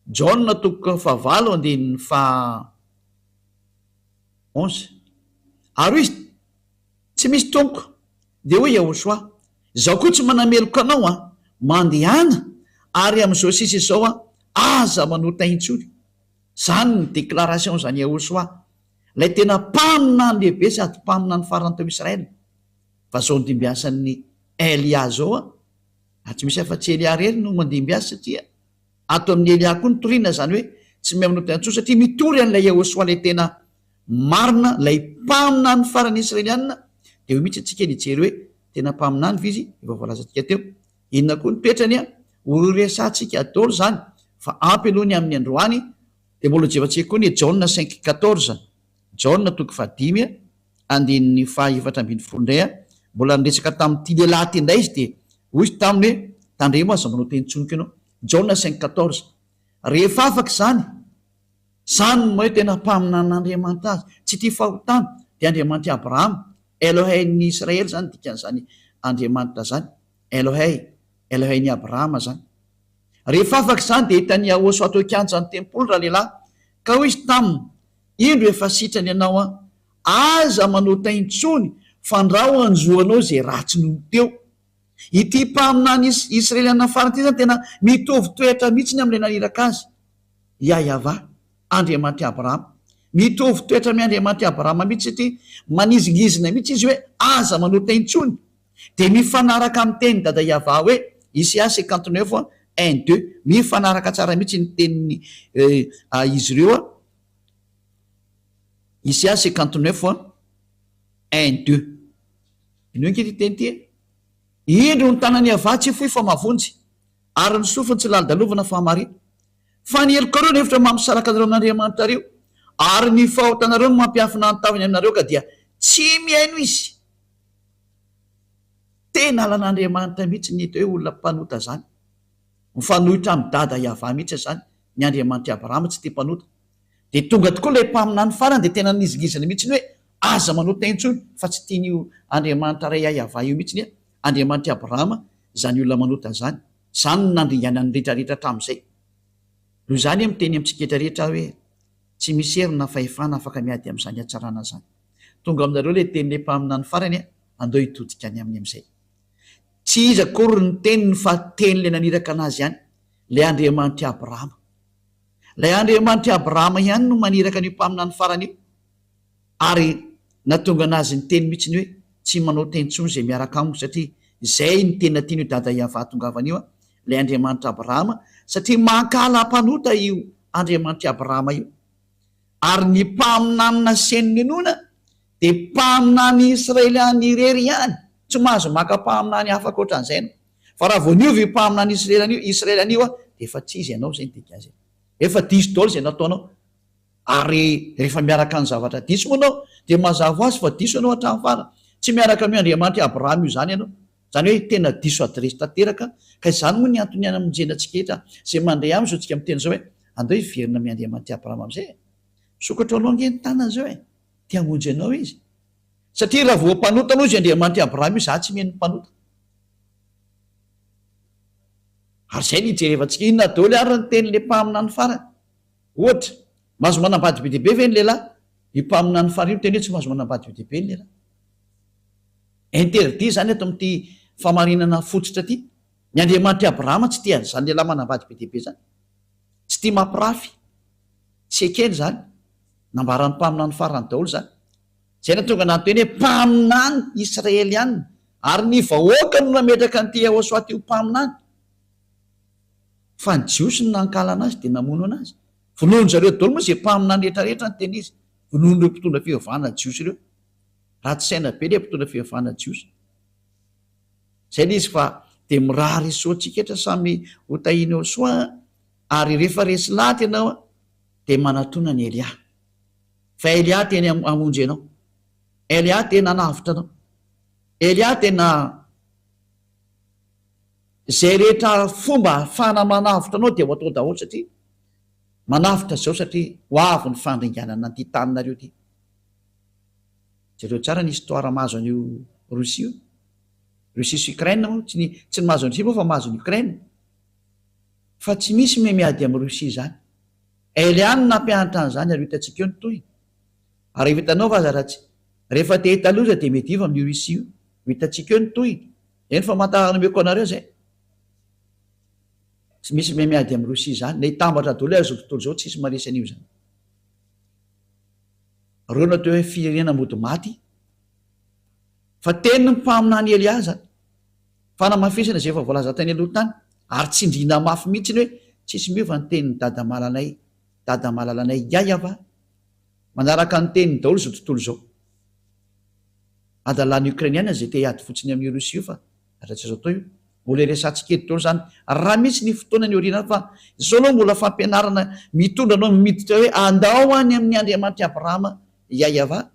Jaona toko fahavalo andininy faha onze. Ary hoy izy, Tsy misy Tompoko. Dia hoy Yahoshuah, Izaho koa tsy manameloka anao an! Mandehana, ary amin'izao sisa izao an, aza manota intsony. Izany ny déclaration izany Yahoshuah, ilay tena mpaminany lehibe sady mpaminany farany tao Israël. Fa izao nodimbiasan'i Elia izao an, ary tsy misy afa-tsy Elia irery no mandimby azy satria ato amin'i Elia koa ny toriana izany hoe tsy mahay manota intsony satria mitory an'ilay Yahoshuah ilay tena Marina ilay mpaminany farany Israelianina dia eo mihitsy antsika ny hijery hoe tena mpaminany ve izy efa voalazantsika teo. Inona koa ny toetrany an? Ho resahantsika daholo izany fa ampy aloha ny amin'ny androany dia mbola hojevantsika koa ny Jaona cinq quatorze, Jaona toko fahadimy. andininy faha 14 indray a, mbola niresaka tamin'ity lehilahy ity indray izy dia hoy izy taminy hoe, tandremo aza manao teny intsony koa ianao. Jaona cinq quatorze. Rehefa afaka izany, izany no maha hoe tena mpaminanin'Andriamanitra azy, tsy tia fahotana, dia Andriamanitr'i Abrahama, Elohei-n'ny Israely izany dikan'izany Andriamanitra izany, Elohei, Elohei-n'i Abrahama izany. Rehefa afaka izany dia hitan'i Yahoshuah teo an-kianjan'ny tempoly ralehilahy, ka hoy izy taminy, Indro efa sitrana ianao an, aza manota intsony, fandrao hanjo anao izay ratsy nony teo. Ity mpaminany Israeliana farany ity izany tena mitovy toetra mihitsy amin'ilay naniraka azy, Yahyahavah, Andriamanitr'i Abrahama. Mitovy toetra amin'i Andriamanitr'i Abrahama mihitsy satria manizingizina mihitsy izy hoe aza manota intsony. Dia mifanaraka amin'ny tenin'i Dada Yahvah hoe, Isaia 59, un, deux. Mifanaraka tsara mihitsy ny tenin'ny izy ireo. Isaia 59, un, deux. Diniho ange ity teny ity e! Indro ny tanan'i Yavah tsy fohy fa mahavonjy, ary ny sofiny tsy lalodalovana fa mahare. Fa ny helokareo no efitra mampisaraka anareo amin'Andriamanitrareo, ary ny fahotanareo no mampiafina ny tavany aminareo ka dia tsy mihaino Izy. Tena halan'Andriamanitra mihitsy ny hita hoe olona mpanota izany. Mifanohitra amin'i Dada Yavah mihitsy izany ny Andriamanitr'i Abrahama tsy tia mpanota. Dia tonga tokoa ilay mpaminany farany dia tena nihizingizina mihitsy hoe aza manota intsony fa tsy tian'io Andriamanitra Ray Yavah io mihitsy ny Andriamanitr'i Abrahama izany olona manota izany. Izany no nandringanany rehetra rehetra hatramin'izay. Noho izany miteny amintsika rehetra rehetra aho hoe tsy misy hery na fahefana afaka miady amin'izany hatsarana izany. Tonga aminareo ilay tenin'ilay mpaminany farany andao hitodika any aminy amin'izay. Tsy iza akory ny teniny fa tenin'ilay naniraka an'azy ihany, ilay Andriamanitr'i Abrahama. Ilay Andriamanitr'i Abrahama ihany no maniraka an'io mpaminany farany io, ary nahatonga an'azy niteny mihitsy ny hoe tsy manao teny intsony izay miaraka amiko satria izay no tena tian'io Dada Yavah hahatongavana io, ilay Andriamanitr'i Abrahama, satria mankahala mpanota io Andriamanitr'i Abrahama io. Ary ny mpaminany nasiany ninoana dia mpaminany Israeliana irery ihany, tsy mahazo maka mpaminany hafa ankoatran'izay ianao. Fa raha vao niova io mpaminany Israeliana io, Israeliana io, dia efa tsy izy ianao izay ny dikan'izay. Efa diso daholo izay nataonao. Ary rehefa miaraka ny zavatra diso moa ianao, dia mazava ho azy fa diso ianao hatramin'ny farany. Tsy miaraka amin'io Andriamanitr'i Abrahama io izany ianao. Izany hoe tena diso adiresy tanteraka. Ka izany moa ny antony hamonjena antsika rehetra izay mandre aminy izao tsika miteny izao hoe, andao hiverina amin'i Andriamanitr'i Abrahama amin'izay e. Misokatra ho anao ange ny tanany izao e. Te hamonjy anao izy. Satria raha vao mpanota aloha izy Andriamanitr'i Abrahama io, izaho tsy mino ny mpanota. Ary izay no hijerevantsika. Inona daholo ary ny tenin'ilay mpaminany farany? Ohatra, mahazo manambady be dia be ve ny lehilahy? Io mpaminany farany io miteny hoe tsy mahazo manambady be dia be ny lehilahy. Interdit izany ato amin'ity famarinana fototra ity. Ny Andriamanitr'i Abrahama tsy tia an'izany lehilahy manambady be dia be izany. Tsy tia mampirafy. Tsy ekeny izany. Nambaran'ny mpaminany farany daholo izany. Izay nahatonga anah niteny hoe mpaminany Israeliana. Ary ny vahoaka no nametraka an'ity Yahoshuah ity ho mpaminany. Fa ny Jiosy no nankahala anazy dia namono anazy. Vonoin-dry zareo daholo moa izay mpaminany rehetra rehetra niteny izy. Vonoin'ireo mpitondra fivavahana Jiosy ireo. Ratsy saina be ilay mpitondra fivavahana Jiosy. Izay ilay izy fa dia mirary soa antsika rehetra samy ho tahiana eo soa ary rehefa resy lahatra ianao dia manatona an'i Elia. Fa Elia tena hamonjy anao. Elia tena hanavotra anao. Elia tena izay rehetra fomba ahafahana manavotra anao dia ho atao daholo satria manavotra izao satria ho avy ny fandringanana an'ity taninareo ity. Jereo tsara ny histoire mahazo an'io Russie io. Russie sy Ukraine moa, tsy ny tsy ny mahazo an'i Russie moa fa mahazo an'i Ukraine. Fa tsy misy me miady amin'i Russie izany. Elia no nampianatra an'izany ary ho hitantsika eo ny tohiny. Ary rehefa hitanao fa aza raha tsy rehefa te hahita loza dia miadiva amin'io Russie io. Ho hitantsika eo ny tohiny. Eny famantarana omeko anareo izay. Tsy misy me miady amin'i Russie izany. Na hitambatra daholo aza izao tontolo izao tsisy maharesy an'io izany. Reo no atao hoe firenena mody maty. Fa tenin'ny mpaminany Elia izany. Fanamafisana izay efa voalaza tany aloha tany. Ary tsindriana mafy mihitsy ny hoe tsisy miova ny tenin'i dada malalay, dada malalanay yaya va? Manaraka ny teniny daholo izao tontolo izao. Adalan'ny Ukrainiana izay te hiady fotsiny amin'io Russie io fa aza tsy azo atao io. Mbola iresahantsika eto daholo izany raha misy ny fotoana ny aoriana any fa izao aloha mbola fampianarana mitondra anao miditra hoe andao any amin'ny Andriamanitr'i Abrahama Yayava.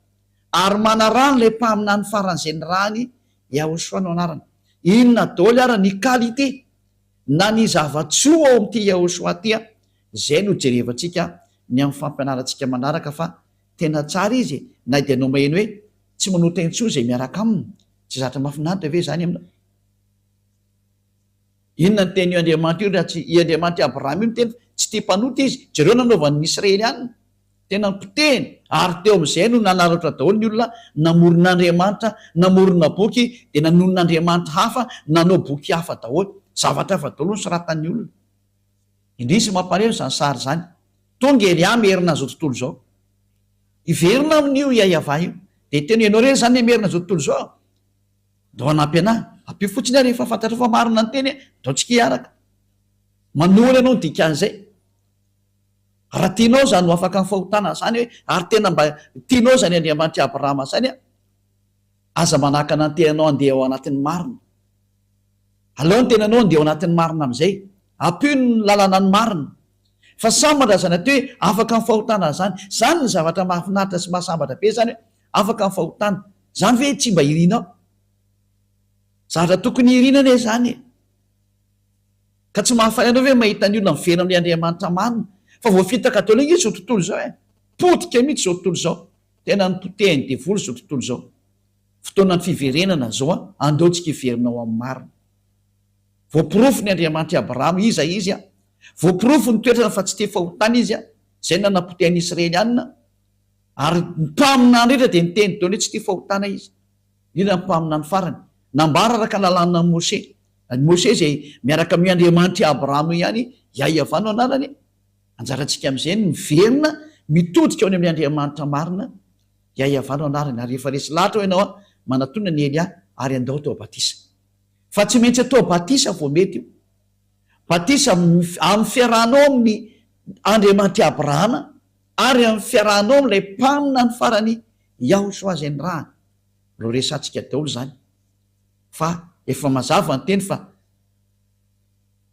Ary manarano ilay mpaminany faran'izay nirahany, Yahoshua no anarany. Inona daholo ara ny qualité na ny zava-tsoa ao amin'ity Yahoshua ity a! Izay no jerevantsika ny amin'ny fampianarantsika manaraka fa tena tsara izy e! Na dia anao maheno hoe tsy manota intsony izay miaraka aminy, tsy zatra mahafinaritra ve izany aminao? Inona ny tenin'io Andriamanitra io raha tsy i Andriamanitr'i Abrahama io niteny fa tsy tia mpanota izy? Jereo nanaovany ny Israely aniny. Tena nipotehiny. Ary teo amin'izay no nanararaotra daholo ny olona namorona andriamanitra, namorona boky, dia nanonona andriamanitra hafa, nanao boky hafa daholo. Zavatra hafa daholo no soratan'ny olona. Indrisy mampalahelo izany sary izany. Tonga Elia merina an'izao tontolo izao. Hiverina amin'io Iaiavah io. Dia tena ianao irery izany hamerina izao tontolo izao? Ndao hanampy anah. Ampio fotsiny aho rehefa fantatrao fa marina ny teny e. Ndao tsika hiaraka. Manohana ianao ny dikan'izay. Raha tianao izany ho afaka amin'ny fahotana izany hoe ary tena mba tianao izany Andriamanitr'i Abrahama izany an, aza manakana ny tenanao handeha ao anatin'ny marina. Aleo ny tenanao handeha ao anatin'ny marina amin'izay. Ampio ny lalana ny marina. Fa sambatra izany atao hoe afaka amin'ny fahotana izany. Izany ny zavatra mahafinaritra sy mahasambatra be izany hoe afaka amin'ny fahotana. Izany ve tsy mba irinao? Zavatra tokony hirina anie izany e! Ka tsy mahafaly anao ve mahita ny olona miverina amin'ilay Andriamanitra marina? Fa voafitaka daholo ange izao tontolo izao e! Potika mihitsy izao tontolo izao. Tena nopotehin'ny devoly izao tontolo izao. Fotoanan'ny fiverenana izao an, andao tsika hiverina ao amin'ny marina. Voaporofo ny Andriamanitr'i Abrahama, iza izy an? Voaporofo ny toetrany fa tsy tia fahotana izy an, izay nanapotehan'ny Israelianina. Ary ny mpaminany rehetra dia niteny daholo hoe tsy tia fahotana izy. Indrindra ny mpaminany farany. Nambara araka ny lalànan'i Moshe. Ny Moshe izay miaraka amin'io Andriamanitr'i Abrahama io ihany, Yahweh no anarany. Anjarantsika amin'izay ny miverina mitodika ao any amin'ilay Andriamanitra marina, Yahweh no anarany. Ary rehefa resy lahatra ao ianao, manatona an'i Elia ary andao atao batisa. Fa tsy maintsy atao batisa vao mety io. Batisa amin'ny fiarahanao amin'ny Andriamanitr'i Abrahama ary amin'ny fiarahanao amin'ilay mpaminany farany Yahushua izay nirahana. Mbola ho resahantsika daholo izany fa efa mazava ny teny fa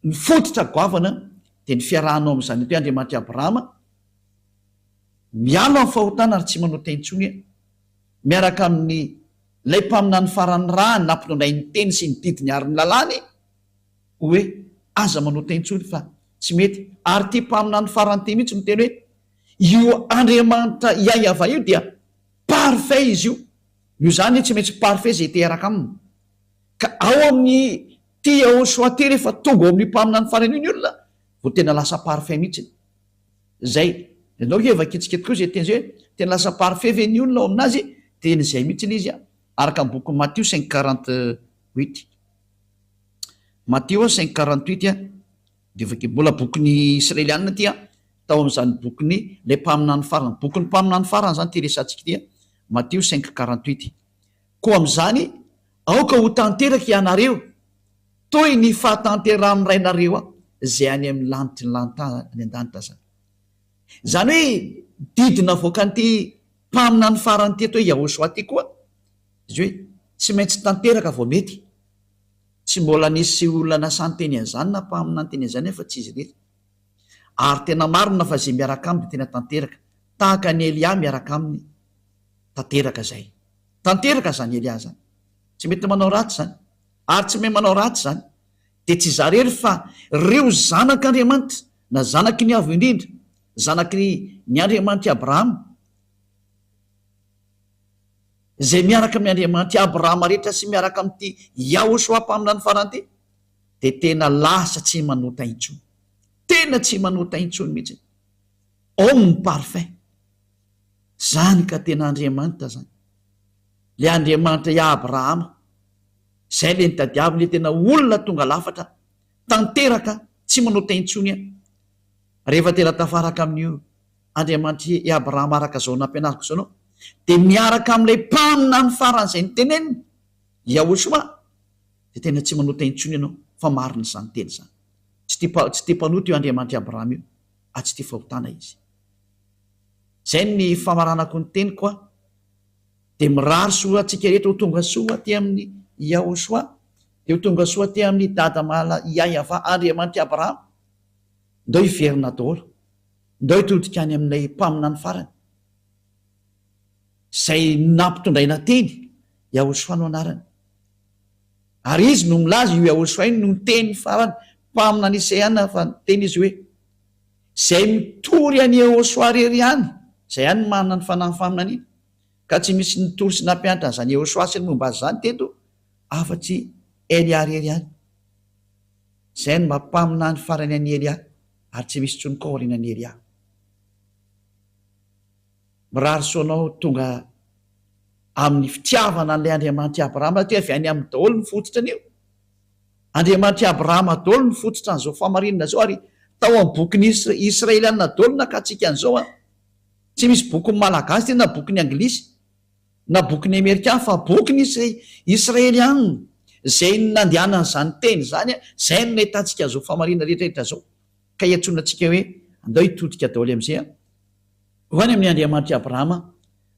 ny fototra goavana dia ny fiarahanao amin'izany atao hoe Andriamanitr'i Abrahama, miala amin'ny fahotana ary tsy manota intsony miaraka amin'ny ilay mpaminany farany nirahany nampinonay ny teny sy ny didiny ary ny lalàny hoe aza manota intsony fa tsy mety ary ity mpaminany farany ity mihitsy miteny hoe io Andriamanitra Yahweh io dia parfait izy io, noho izany tsy maintsy parfait izay te hiaraka aminy. Ka ao amin'ny ity Yahoshua ity rehefa tonga ao amin'io mpaminany farany io ny olona vao tena lasa parfait mihitsy. Izay. Ianao ve vakintsika tokoa izay teny izay hoe tena lasa parfait ve ny olona ao aminazy? Teny izay mihitsy ilay izy araka ny bokin'i Matio cinq 48. Matio cinq 48 dia vakio. Mbola bokin'ny Israelianina ity an. Tao amin'izany bokin'ny ilay mpaminany farany, bokin'ny mpaminany farany izany ity resahantsika ity an, Matio cinq 48. Koa amin'izany, aoka ho tanteraka ianareo, toy ny fahatanterahan'ny Rainareo izay any amin'ny lanitry ny lanitra any an-danitra izany. Izany hoe didy navoakan'ity mpaminany farany ity atao hoe Yahoshuah ity koa, izy hoe tsy maintsy tanteraka vao mety. Tsy mbola nisy olona nasahy niteny an'izany na mpaminany niteny an'izany afa tsy izy irery. Ary tena marina fa izay miaraka aminy dia tena tanteraka. Tahaka an'i Elia miaraka aminy, tanteraka izay. Tanteraka izany Elia izany. Tsy mety manao ratsy izany. Ary tsy mahay manao ratsy izany. Dia tsy izaho irery fa ireo zanak'Andriamanitra, na zanaky ny Avo Indrindra, zanaky ny Andriamanitr'i Abrahama, izay miaraka amin'ny Andriamanitr'i Abrahama rehetra sy miaraka amin'ity Yahoshua mpaminany farany ity, dia tena lasa tsy manota intsony. Tena tsy manota intsony mihitsy. Homme parfait. Zany ka tena Andriamanitra zany. Le Andriamanitra i Abrahama. Zay le nitadiaviny le tena olona tonga lafatra, tanteraka, tsy manota intsony an. Rehefa tena tafaraka amin'io Andriamanitra i Abrahama araka izao nampianariko izao anao, dia miaraka amin'ilay mpaminany farany izay noteneniny, Yahoshua, dia tena tsy manota intsony ianao fa marina izany teny izany. Tsy tia tsy tia mpanota io Andriamanitr'i Abrahama io ary tsy tia fahotana izy. Izay ny famaranako ny teniko a. Dia mirary soa antsika rehetra ho tonga soa aty amin'i Yahoshua, dia ho tonga soa aty amin'i Dada Mahala Yahyafa Andriamanitr'i Abrahama. Ndao hiverina daholo. Ndao hitodika any amin'ilay mpaminany farany. Izay nampitondraina teny, Yahoshua no anarany. Ary izy no milaza, io Yahoshua io no niteny farany, mpaminany Isaia fa niteny izy hoe, Izay mitory an'i Yahoshua irery ihany, izay ihany no manana ny fanahin'ny faminaniana. Ka tsy misy nitory sy nampianatra an'izany Yahoshua sy ny momba azy izany teto, afa-tsy Elia irery ihany. Izay no mba mpaminany farany an'i Elia, ary tsy misy intsony koa aorianan'i Elia. Mirary soa anao tonga amin'ny fitiavana an'ilay Andriamanitr'i Abrahama satria avy any aminy daholo ny fototra an'io. Andriamanitr'i Abrahama daholo ny fototra an'izao fahamarinana izao ary tao amin'ny bokin'ny Israelianina daholo nakantsika an'izao an. Tsy misy bokin'ny Malagasy ity na bokin'ny Anglisy na bokin'ny Amerikana fa bokin'ny Israelianina izay nandehanan'izany teny izany, izay no nahitantsika an'izao fahamarinana rehetra rehetra izao. Ka iantsoana antsika hoe andao hitodika daholo amin'izay an. Ho any amin'ny Andriamanitr'i Abrahama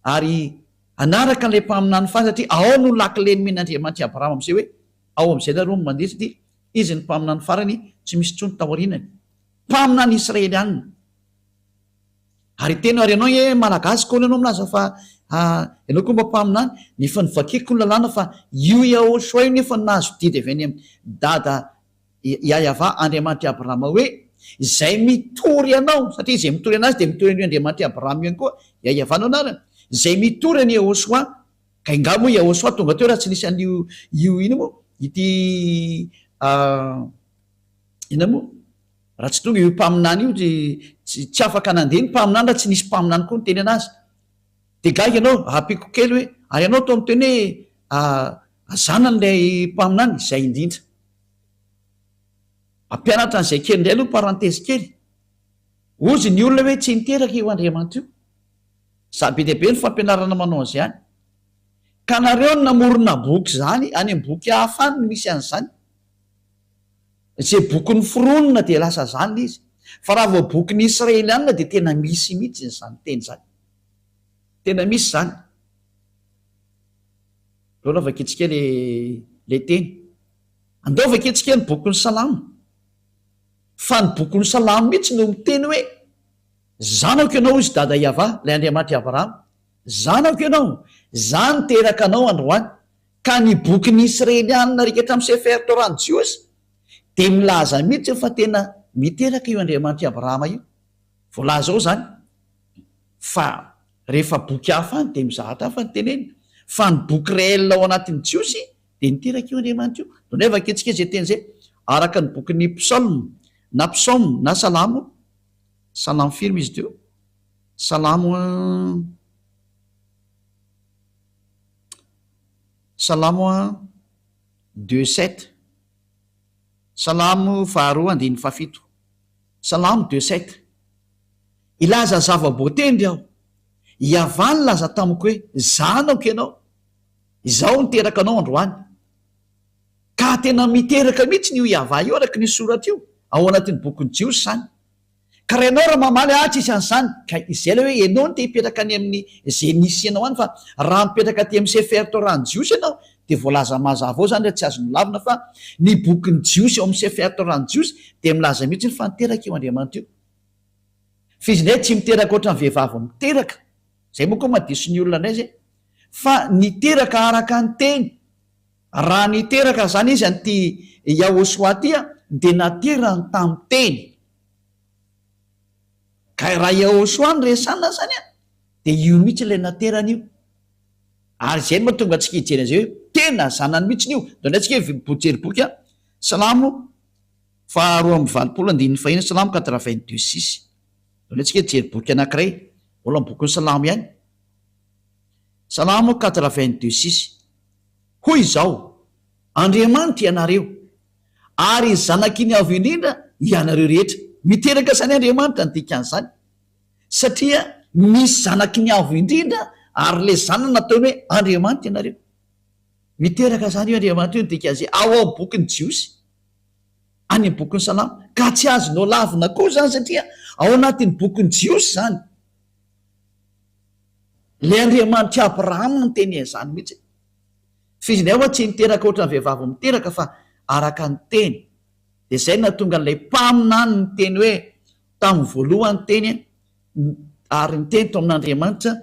ary hanaraka an'ilay mpaminany farany satria ao no lakile nomen'Andriamanitr'i Abrahama amin'izay hoe ao amin'izay nareo no mandeha satria izy ny mpaminany farany tsy misy intsony taorianany. Mpaminany Israelianina. Ary tena ary ianao nge Malagasy koa ianao milaza fa ianao koa mba mpaminany nefa novakiko ny lalàna fa io Yahoshua io nefa nahazo didy avy any amin'i Dada Yayavah Andriamanitr'i Abrahama hoe, Izay mitory anao, satria izay mitory an'azy dia mitory an'io Andriamanitr'i Abrahama io ihany koa, Yayavah no anarany, izay mitory an'i Yehosua, ka ingahy moa Yehosua tonga teo raha tsy nisy an'io, io inona moa, ity inona moa, raha tsy tonga io mpaminany io, tsy, tsy afaka nandeha ny mpaminany raha tsy nisy mpaminany koa niteny an'azy. Dia gaga ianao, ampiako kely hoe, ary ianao toa miteny hoe zanany ilay mpaminany, izay indrindra. Mampianatra an'izay kely indray aloha parenthèse kely. Hozy ny olona hoe tsy niteraka io Andriamanitra io. Za be dia be ny fampianarana manao an'izay any. Ka nareo no namorona boky izany, any amin'ny boky hafa any no misy an'izany. Izay boky noforonina dia lasa izany ilay izy. Fa raha vao bokin'ny Israelianina dia tena misy mihitsy izany teny izany. Tena misy izany. Aleo aloha vakintsika ilay teny. Andao vakintsika ny bokin'ny Salamo. Fa ny bokin'ny Salamo mihitsy no miteny hoe, Zanako ianao, hoy izy Dada Yavah, ilay Andriamanitr'i Abrahama. Zanako ianao, Izaho niteraka anao androany. Ka ny bokin'ny Israelianina rehetra amin'ny Sefer Torah ny Jiosy dia milaza mihitsy fa tena miteraka io Andriamanitr'i Abrahama io. Voalaza ao izany. Fa rehefa boky hafa any dia mizahatra hafa ny tenenina. Fa ny boky réel ao anatin'ny Jiosy dia niteraka io Andriamanitra io. Ndao vakintsika izay teny izay araka ny bokin'ny Psalm na Psaume na Salamo, Salamo firy moa izy teo? Salamo Salamo deux sept, Salamo faharoa andininy fahafito, Salamo deux sept. Hilaza zava-boatendry aho. Yavah nilaza tamiko hoe, Zanako ianao. Izaho niteraka anao androany. Ka tena miteraka mihitsy io Yavah io araka ny soratra io, ao anatin'ny bokin'ny Jiosy izany. Ka raha ianao raha mamaly ah tsisy an'izany, ka izay ilay hoe ianao no te hipetraka any amin'ny izay nisy anao any fa raha mipetraka aty amin'ny Sefer Torah ny Jiosy ianao dia voalaza mazava ao izany ary tsy azonao lavina fa ny bokin'ny Jiosy ao amin'ny Sefer Torah ny Jiosy dia milaza mihitsy fa niteraka io Andriamanitra io. Fa izy indray tsy miteraka ohatran'ny vehivavy miteraka. Izay moa koa mahadiso ny olona indray izay. Fa niteraka araka ny teny. Raha niteraka izany izy an'ity Yahoshua ity dia naterany tamin'ny teny. Ka raha Yahoshua no resahana izany dia io mihitsy ilay naterany io. Ary izay no mahatonga antsika hijery an'izay hoe tena zanany mihitsy io. Ndao indray tsika hijery boky Salamo faharoa amby valopolo andininy fahiny, Salamo quatre-vingt-deux six. Ndao indray tsika hijery boky anankiray, mbola amin'ny bokin'ny Salamo ihany. Salamo quatre-vingt-deux six. Hoy izao, Andriamanitra ianareo, ary zanaky ny Avo Indrindra ianareo rehetra. Miteraka izany Andriamanitra ny dikan'izany, satria misy zanaky ny Avo Indrindra ary ilay zanany nataony hoe Andriamanitra ianareo. Miteraka izany io Andriamanitra io ny dikan'izay ao amin'ny bokin'ny Jiosy, any amin'ny bokin'ny Salamo. Ka tsy azonao lavina koa izany satria ao anatin'ny bokin'ny Jiosy izany. Ilay Andriamanitr'i Abrahama niteny an'izany mihitsy. Fa izy indray ho'a tsy niteraka ohatran'ny vehivavy miteraka fa araka ny teny. Dia izay no nahatonga an'ilay mpaminany niteny hoe tamin'ny voalohany ny teny ary ny teny tao amin'Andriamanitra.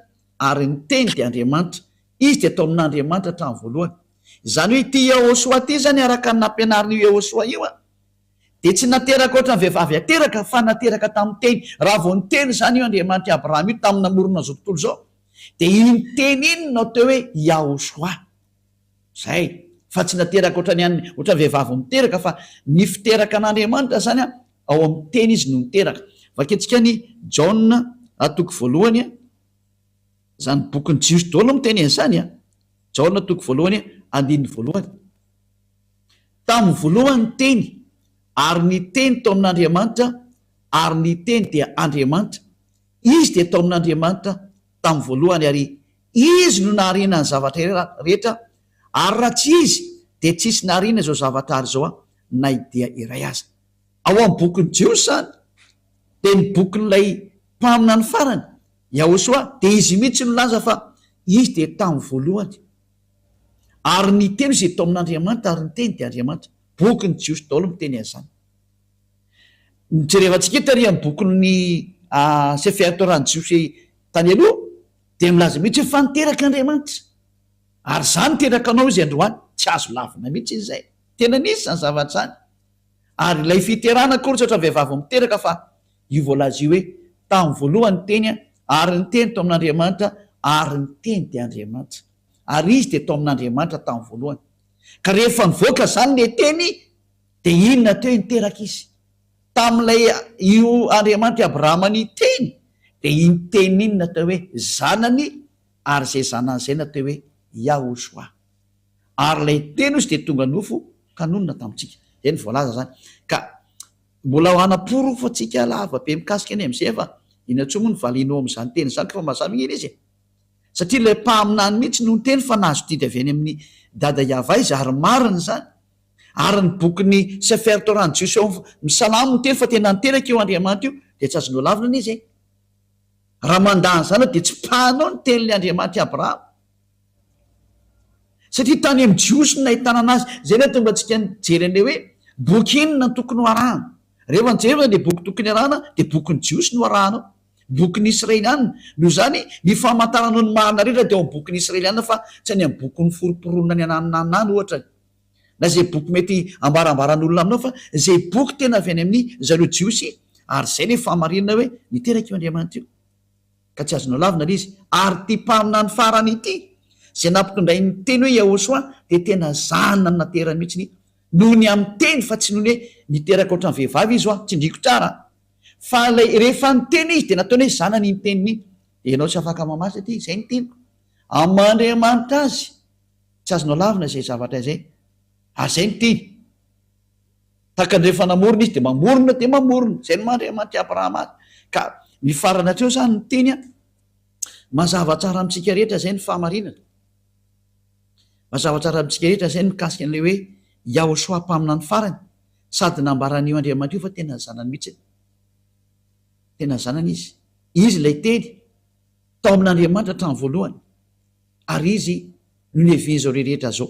Ary ny Teny dia Andriamanitra. Izy dia tao amin'Andriamanitra hatramin'ny voalohany. Izany hoe ity Yahoshuah ity izany araka ny nampianarin'io Yahoshuah io an, dia tsy nateraka ohatran'ny vehivavy ateraka fa nateraka tamin'ny Teny. Raha vao niteny izany io Andriamanitr'i Abrahama io tamin'ny namorona an'izao tontolo izao, dia iny Teny iny no atao hoe Yahoshuah. Izay. Fa tsy nateraka ohatran'ny an'ny, ohatran'ny vehivavy miteraka fa ny fiteraka an'Andriamanitra izany an, ao amin'ny Teny Izy no niteraka. Vakintsika ny Jaona toko voalohany. Izany bokin'ny Jiosy daholo no miteny an'izany an! Jaona toko voalohany andininy voalohany. Tamin'ny voalohany ny Teny, ary ny Teny tao amin'Andriamanitra, ary ny Teny dia Andriamanitra. Izy dia tao amin'Andriamanitra tamin'ny voalohany, ary Izy no nahariana ny zavatra rehetra, ary raha tsy Izy dia tsisy nahariana izao zavatra ary izao na dia iray aza. Ao amin'ny bokin'ny Jiosy izany dia ny bokin'ilay mpaminany farany, Yahoshuah, dia izy mihitsy no nilaza fa izy dia tamin'ny voalohany. Ary ny teny izay tao amin'Andriamanitra ary ny teny dia Andriamanitra. Bokin'ny Jiosy daholo miteny an'izany. Ny jerevantsika eto ary amin'ny bokin'ny Sefer Torah ny Jiosy tany aloha dia milaza mihitsy hoe fa niteraka Andriamanitra. Ary izaho niteraka anao izy androany. Tsy azo lavina mihitsy izay. Tena nisy izany zavatra izany. Ary ilay fiterahana akory tsy ohatran'ny vehivavy miteraka fa io voalaza io hoe tamin'ny voalohany ny Teny ary ny Teny tao amin'Andriamanitra ary ny Teny dia Andriamanitra. Ary Izy dia tao amin'Andriamanitra tamin'ny voalohany. Ka rehefa nivoaka izany ilay Teny dia inona teo niteraka Izy? Tamin'ilay io Andriamanitra i Abrahama niteny dia iny Teny iny natao hoe Zanany ary izay Zanany izay natao hoe Yahoshuah. Ary ilay Teny hozy dia tonga nofo ka nonina tamintsika. Izay no voalaza izany. Ka mbola hanaporofo antsika lava be mikasika ny amin'izay fa inona intsony moa no valianao amin'izany teny izany fa mazava anie ilay izy e. Satria ilay mpaminany mihitsy no niteny fa nahazo didy avy any amin'i Dada Yavah izy ary marina izany. Ary ny bokin'ny Sefer Torah ny Jiosy ao amin'ny Salamo miteny fa tena niteraka io Andriamanitra io dia tsy azonao lavina anie izay. Raha mandà an'izany ianao dia tsipahanao ny tenin'ilay Andriamanitr'i Abrahama. Satria tany amin'ny Jiosy no nahitana anazy. Izay no hahatonga antsika nijery an'ilay hoe boky inona no tokony ho arahana. Rehefa nijery izany dia boky tokony arahana dia bokin'ny Jiosy no arahanao. Bokin'ny Israeliana. Noho izany, ny famantaranao ny marina rehetra dia ao amin'ny bokin'ny Israeliana fa tsy any amin'ny bokin'ny foromporonina ny ananonanona any ohatra. Na izay boky mety ambarambaran'olona aminao fa izay boky tena avy any amin'ny zareo Jiosy ary izay ilay fahamarinana hoe niteraka io Andriamanitra io. Ka tsy azonao lavina ilay izy. Ary ity mpaminany farany ity, izay nampitondrainy ny teny hoe Yahoshuah, dia tena zanany naterany mihitsy noho ny amin'ny teny fa tsy noho ny hoe niteraka ohatran'ny vehivavy izy hoa, tsindriako tsara an! Fa ilay rehefa niteny izy dia nataony hoe zanany iny teniny iny. Dia ianao tsy afaka mamaly satria izay ny teniko. Amin'ny maha Andriamanitra azy, tsy azonao lavina izay zavatra izay. Ary izay ny teny. Tahaka ny rehefa namorona izy dia mamorona dia mamorona. Izay no maha Andriamanitr'i Abrahama azy. Ka mifarana hatreo izany ny teny an. Mazava tsara amintsika rehetra izay ny fahamarinana. Mazava tsara amintsika rehetra izay ny mikasika an'ilay hoe Yahoshuah mpaminany farany sady nambaran'io Andriamanitra io fa tena zanany mihitsy. Tena zanany izy. Izy ilay teny tao amin'Andriamanitra hatramin'ny voalohany. Ary izy no niavian'izao rehetra izao.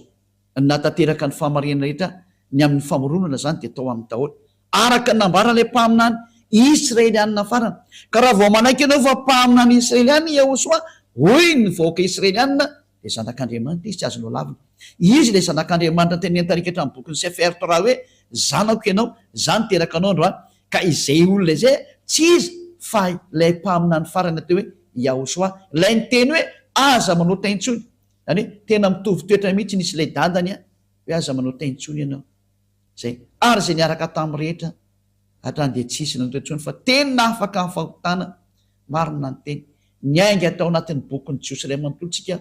Nahatanteraka ny fahamarinana rehetra ny amin'ny famoronana izany dia tao aminy daholo. Araka ny nambaran'ilay mpaminany Israelianina farany. Ka raha vao manaiky ianao fa mpaminany Israelianina i Yahoshuah, hoy ny vahoaka Israelianina, dia zanak'Andriamanitra izy, tsy azonao lavina. Izy ilay zanak'Andriamanitra noteneniny tarika hatramin'ny bokin'ny Sefer Torah hoe, Zanako ianao, izaho niteraka anao androany. Ka izay olona izay tsy iza fa ilay mpaminany farany atao hoe Yahoshuah, ilay niteny hoe, Aza manota intsony. Zany hoe tena mitovy toetra mihitsy nisy ilay dadany an, hoe aza manota intsony ianao. Zay. Ary izay niaraka tamin'ny rehetra hatrany dia tsisy nanota intsony fa tena afaka amin'ny fahotana, marina ny teny. Niainga tao anatin'ny bokin'ny Jiosy iray manontolo tsika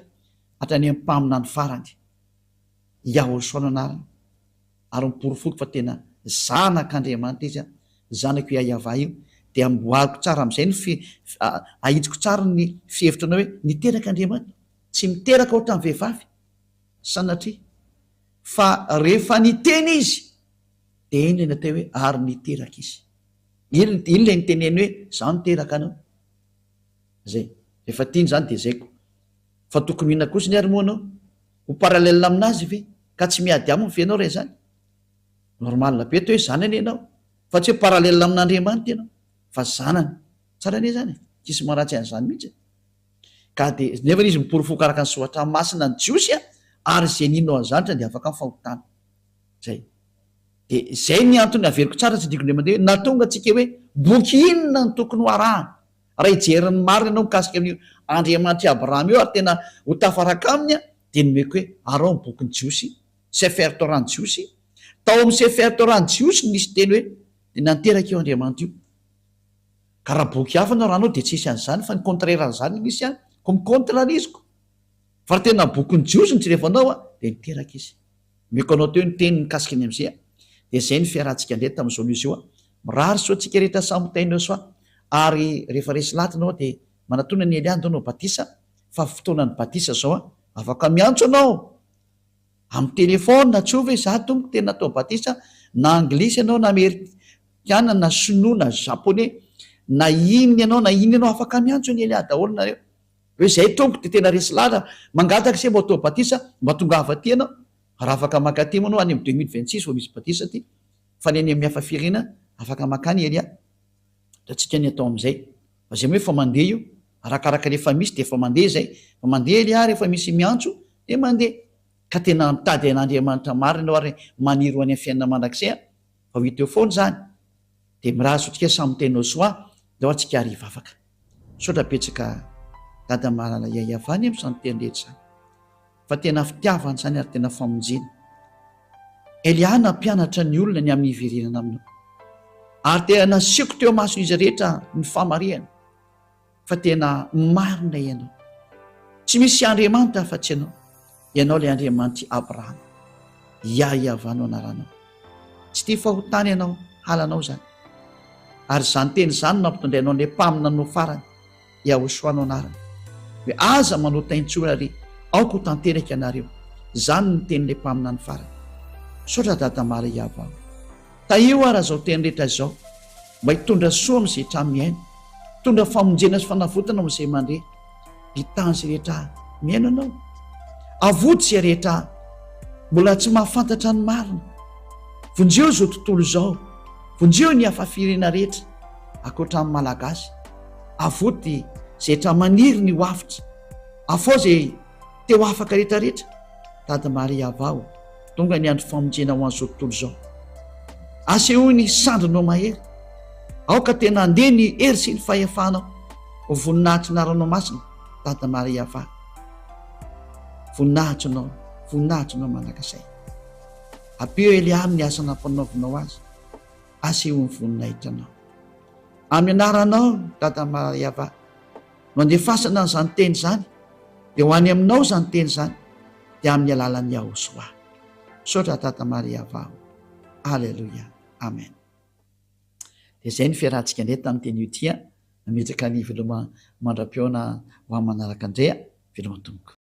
hatrany amin'ny mpaminany farany. Yahoshua no anarany. Ary noporofoiko fa tena zanak'Andriamanitra izy an, zanako Yayavah io, dia amboariko tsara amin'izay ny fi, ahitsiko tsara ny fihevitranao hoe niteraka Andriamanitra. Tsy miteraka ohatran'ny vehivavy, sanatria. Fa rehefa niteny izy, dia iny ilay natao hoe ary niteraka izy. Iny, iny ilay niteneny hoe izaho niteraka anao. Izay. Rehefa tiany izany dia izay ko. Fa tokony ho inona kosa ny ary moa anao? Ho parallèle aminazy ve? Ka tsy miady aminy ve ianao raha izany? Normal be toa hoe zanany ianao. Fa tsy hoe parallèle amin'Andriamanitra ianao, fa zanany. Tsara anie izany e. Tsisy maharatsy an'izany mihitsy e. Ka dia nefa izy miporofoka araka ny soratra masina ny Jiosy ary izay nino an'izany dia afaka ny fahotana. Zay. Dia izay ny antony averiko tsara tsy diako indray mandeha hoe nahatonga antsika hoe boky inona no tokony ho arahana. Raha hijery ny marina ianao mikasika an'io Andriamanitr'i Abrahama io ary tena ho tafaraka aminy dia nomeko hoe araho ny bokin'ny Jiosy, Sefer Torah ny Jiosy. Tao amin'ny Sefer Torah ny Jiosy no nisy teny hoe dia nanteraka io Andriamanitra io. Ka raha boky hafa no arahanao dia tsy hisy an'izany fa ny contraire an'izany no misy any. Koa mi-contre an'izy ko. Fa raha tena bokin'ny Jiosy no jerevanao dia niteraka izy. Omeko anao teo ny teny mikasika ny amizay dia izay ny fiarahantsika indray tamin'izao news io. Mirary soa antsika rehetra samy ho tahinao soa ary rehefa resy lahatra ianao dia manatona an'i Elia andao hanao batisa fa fotoanan'ny batisa izao afaka miantso anao amin'ny téléphone tsoa ve za tompoko tena atao batisa na anglisy ianao na amerikana na sinoa na japonais na inona ianao na inona ianao afaka miantso an'i Elia daholo nareo. Hoe zay tompoko dia tena resy lahatra mangataka se mba atao batisa mba tongava aty ianao raha afaka maka aty moa anao any amin'ny 2026 vao misy batisa aty fa ny any amin'ny hafa firenena afaka makany ery a ataontsika ny atao amin'izay fa zay moa efa mandeha io arakaraka ny efa misy dia efa mandeha zay fa mandeha ery a rehefa misy miantso dia mandeha ka tena mitady an'Andriamanitra marina ianao ary maniry ho any amin'ny fiainana mandrakizay a fa ho hita eo foana izany dia mirary soa antsika samy tena soa ndao antsika ary hivavaka. Misaotra betsaka Dada malala Yayavany amin'izany teny rehetra izany fa tena fitiavana izany ary tena famonjena. Elia nampianatra ny olona ny amin'ny hiverenana aminao ary tena nasehoko teo imason'izy rehetra ny famarihana fa tena marina ianao. Tsy misy Andriamanitra afa-tsy ianao. Ianao ilay Andriamanitr'i Abrahama. Yah-Yavah no anaranao. Tsy tia fahotana ianao, halanao izany. Ary izany teny izany no nampitondrainao an'ilay mpaminanao farany, Yahoshua no anarany, hoe aza manota intsony ary aoka ho tanteraka ianareo. Izany no tenin'ilay mpaminany farany. Misaotra Dada Mara Yavah. Tahio ara izao teny rehetra izao mba hitondra soa amin'izay trano mihaino, hitondra famonjena sy fanavotana ho amin'izay mandre. Hitany izay rehetra mihaino anao. Avoty izay rehetra mbola tsy mahafantatra ny marina. Vonjeo izao tontolo izao. Vonjeo ny hafa firenena rehetra ankoatra ny Malagasy. Avoty izay rehetra maniry ny ho avotra. Afao izay te ho afaka rehetra rehetra. Dada Maria Avao, tonga ny andro famonjena ho an'izao tontolo izao. Asehoy ny sandrinao mahery. Aoka tena handeha ny hery sy ny fahefanao. Ho voninahitry ny anaranao masina, Dada Maria va. Voninahitry anao, voninahitry anao mandrakizay. Ampio Elia amin'ny asa nampanaovinao azy. Asehoy ny voninahitra anao. Amin'ny anaranao, Dada Maria va, no andefasana an'izany teny izany, dia ho any aminao izany teny izany, dia amin'ny alalan'i Yahosoa. Misaotra Dada Maria va. Aleloia. Amen. Dia izay ny fiarahantsika indray tamin'ity anio ity an! Nametraka ny veloma mandra-pihaona ho amin'ny manaraka indray an! Veloma tompoko.